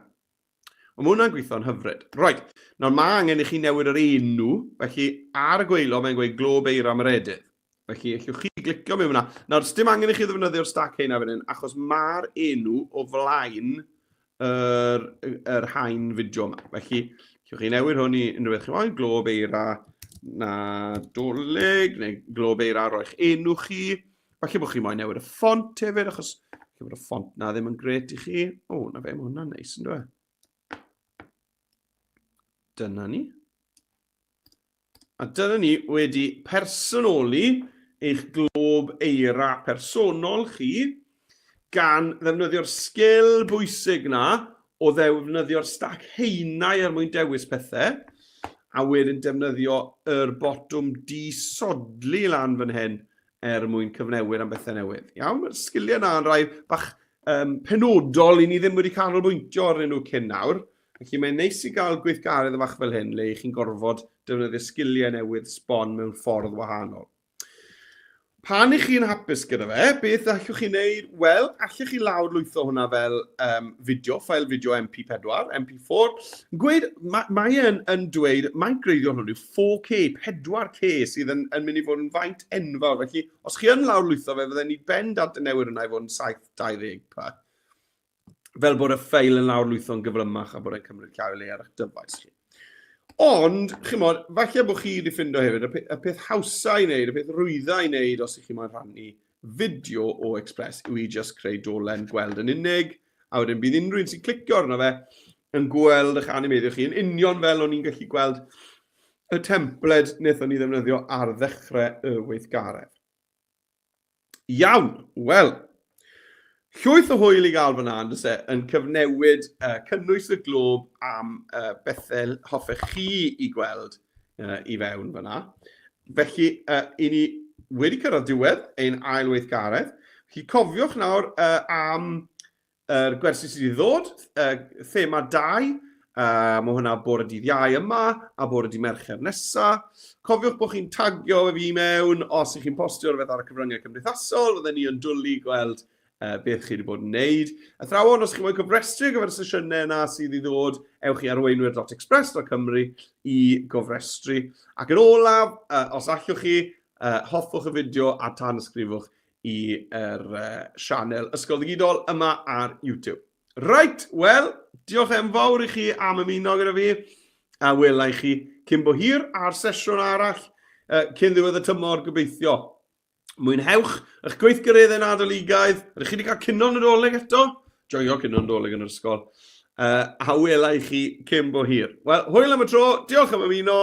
Ond mae hwnna'n gweithio'n hyfryd. Reit, nawr mae angen i chi newid yr enw, felly ar y gweilo mae'n gweud glob eira Meredydd. Felly, allwch chi glicio mewn hwnna. Nawr, dim angen i chi ddefnyddio'r stack heina fan hyn, achos mae'r enw o flaen yr, yr haen fideo yma. Felly, allwch chi newid hwn i unrhyw beth chi moyn, glob eira Nadolig, neu glob eira roi'ch enw chi. Falle bod chi moyn newid y ffont hefyd, achos falle bod y ffont na ddim yn gret i chi. O, na fe, mae hwnna'n neis, yn dweud. Dyna ni. A dyna ni wedi personoli eich glob eira personol chi gan ddefnyddio'r sgil bwysig na o ddefnyddio'r stac haenau er mwyn dewis pethau, a wedyn defnyddio yr botwm disodli lan fan hyn er mwyn cyfnewid am bethau newydd. Iawn, mae'r sgiliau yna yn rhai bach um, penodol i ni ddim wedi canolbwyntio arnyn nhw cyn nawr. Felly mae'n neis i gael gweithgaredd fach fel hyn le chi'n gorfod defnyddio sgiliau newydd sbon mewn ffordd wahanol. Pan ych chi'n hapus gyda fe, beth allwch chi wneud? Wel, allwch chi lawr lwytho hwnna fel um, fideo, ffael fideo MP4, MP4. Gweud, mae, mae e'n yn dweud, mae'n greiddiol hwn yw 4K, 4K sydd yn, yn mynd i fod yn faint enfawr. Felly, os chi yn lawr lwytho fe, fydden ni bendant yn newid hwnna i fod yn 720p. fel bod y ffeil yn lawrlwytho'n gyflymach a bod e'n cymryd llai o le ar eich dyfais chi. Ond, chimod, falle bod chi wedi ffindo hefyd, y peth, y peth hawsa i wneud, y peth rwydda i wneud os ych chi moyn rhannu fideo o Express yw i just creu dolen gweld yn unig, a wedyn bydd unrhyw un sy'n clicio arno fe yn gweld eich animeiddio chi yn union fel o'n i'n gallu gweld y templed wnaethon ni ddefnyddio ar ddechrau y weithgaredd. Iawn, wel, llwyth o hwyl i gael fyna, yn e, yn cyfnewid uh, cynnwys y glob am uh, bethau hoffech chi i gweld uh, i fewn fyna. Felly, uh, i ni wedi cyrraedd diwedd ein ail weithgaredd. Felly, cofiwch nawr uh, am Yr gwersi sydd i ddod, uh, thema 2, uh, mae hwnna bore dydd Iau yma a bore dydd Mercher nesa. Cofiwch bod chi'n tagio fi mewn os ych chi'n postio rhywbeth ar y cyfryngau cymdeithasol, fydden ni yn dwlu gweld uh, beth chi wedi bod yn neud. Athrawon, os chi'n moyn cofrestru ar gyfer y sesiynau yna sydd i ddod, ewch i arweinwyr.express.cymru i gofrestru. Ac yn olaf, uh, os allwch chi, uh, hoffwch y fideo a tanysgrifwch i'r uh, sianel Ysgol Ddigidol yma ar YouTube. Right, wel, diolch enfawr i chi am ymuno gyda fi, a wela i chi cyn bo hir ar sesiwn arall uh, cyn ddiwedd y tymor gobeithio. Mwynhewch eich gweithgareddau Nadoligaidd. Ydych chi wedi cael cino Nadolig eto? Joio cino Nadolig yn yr ysgol. Uh, a wela i chi cyn bo hir. Wel, hwyl am y tro, diolch am ymuno.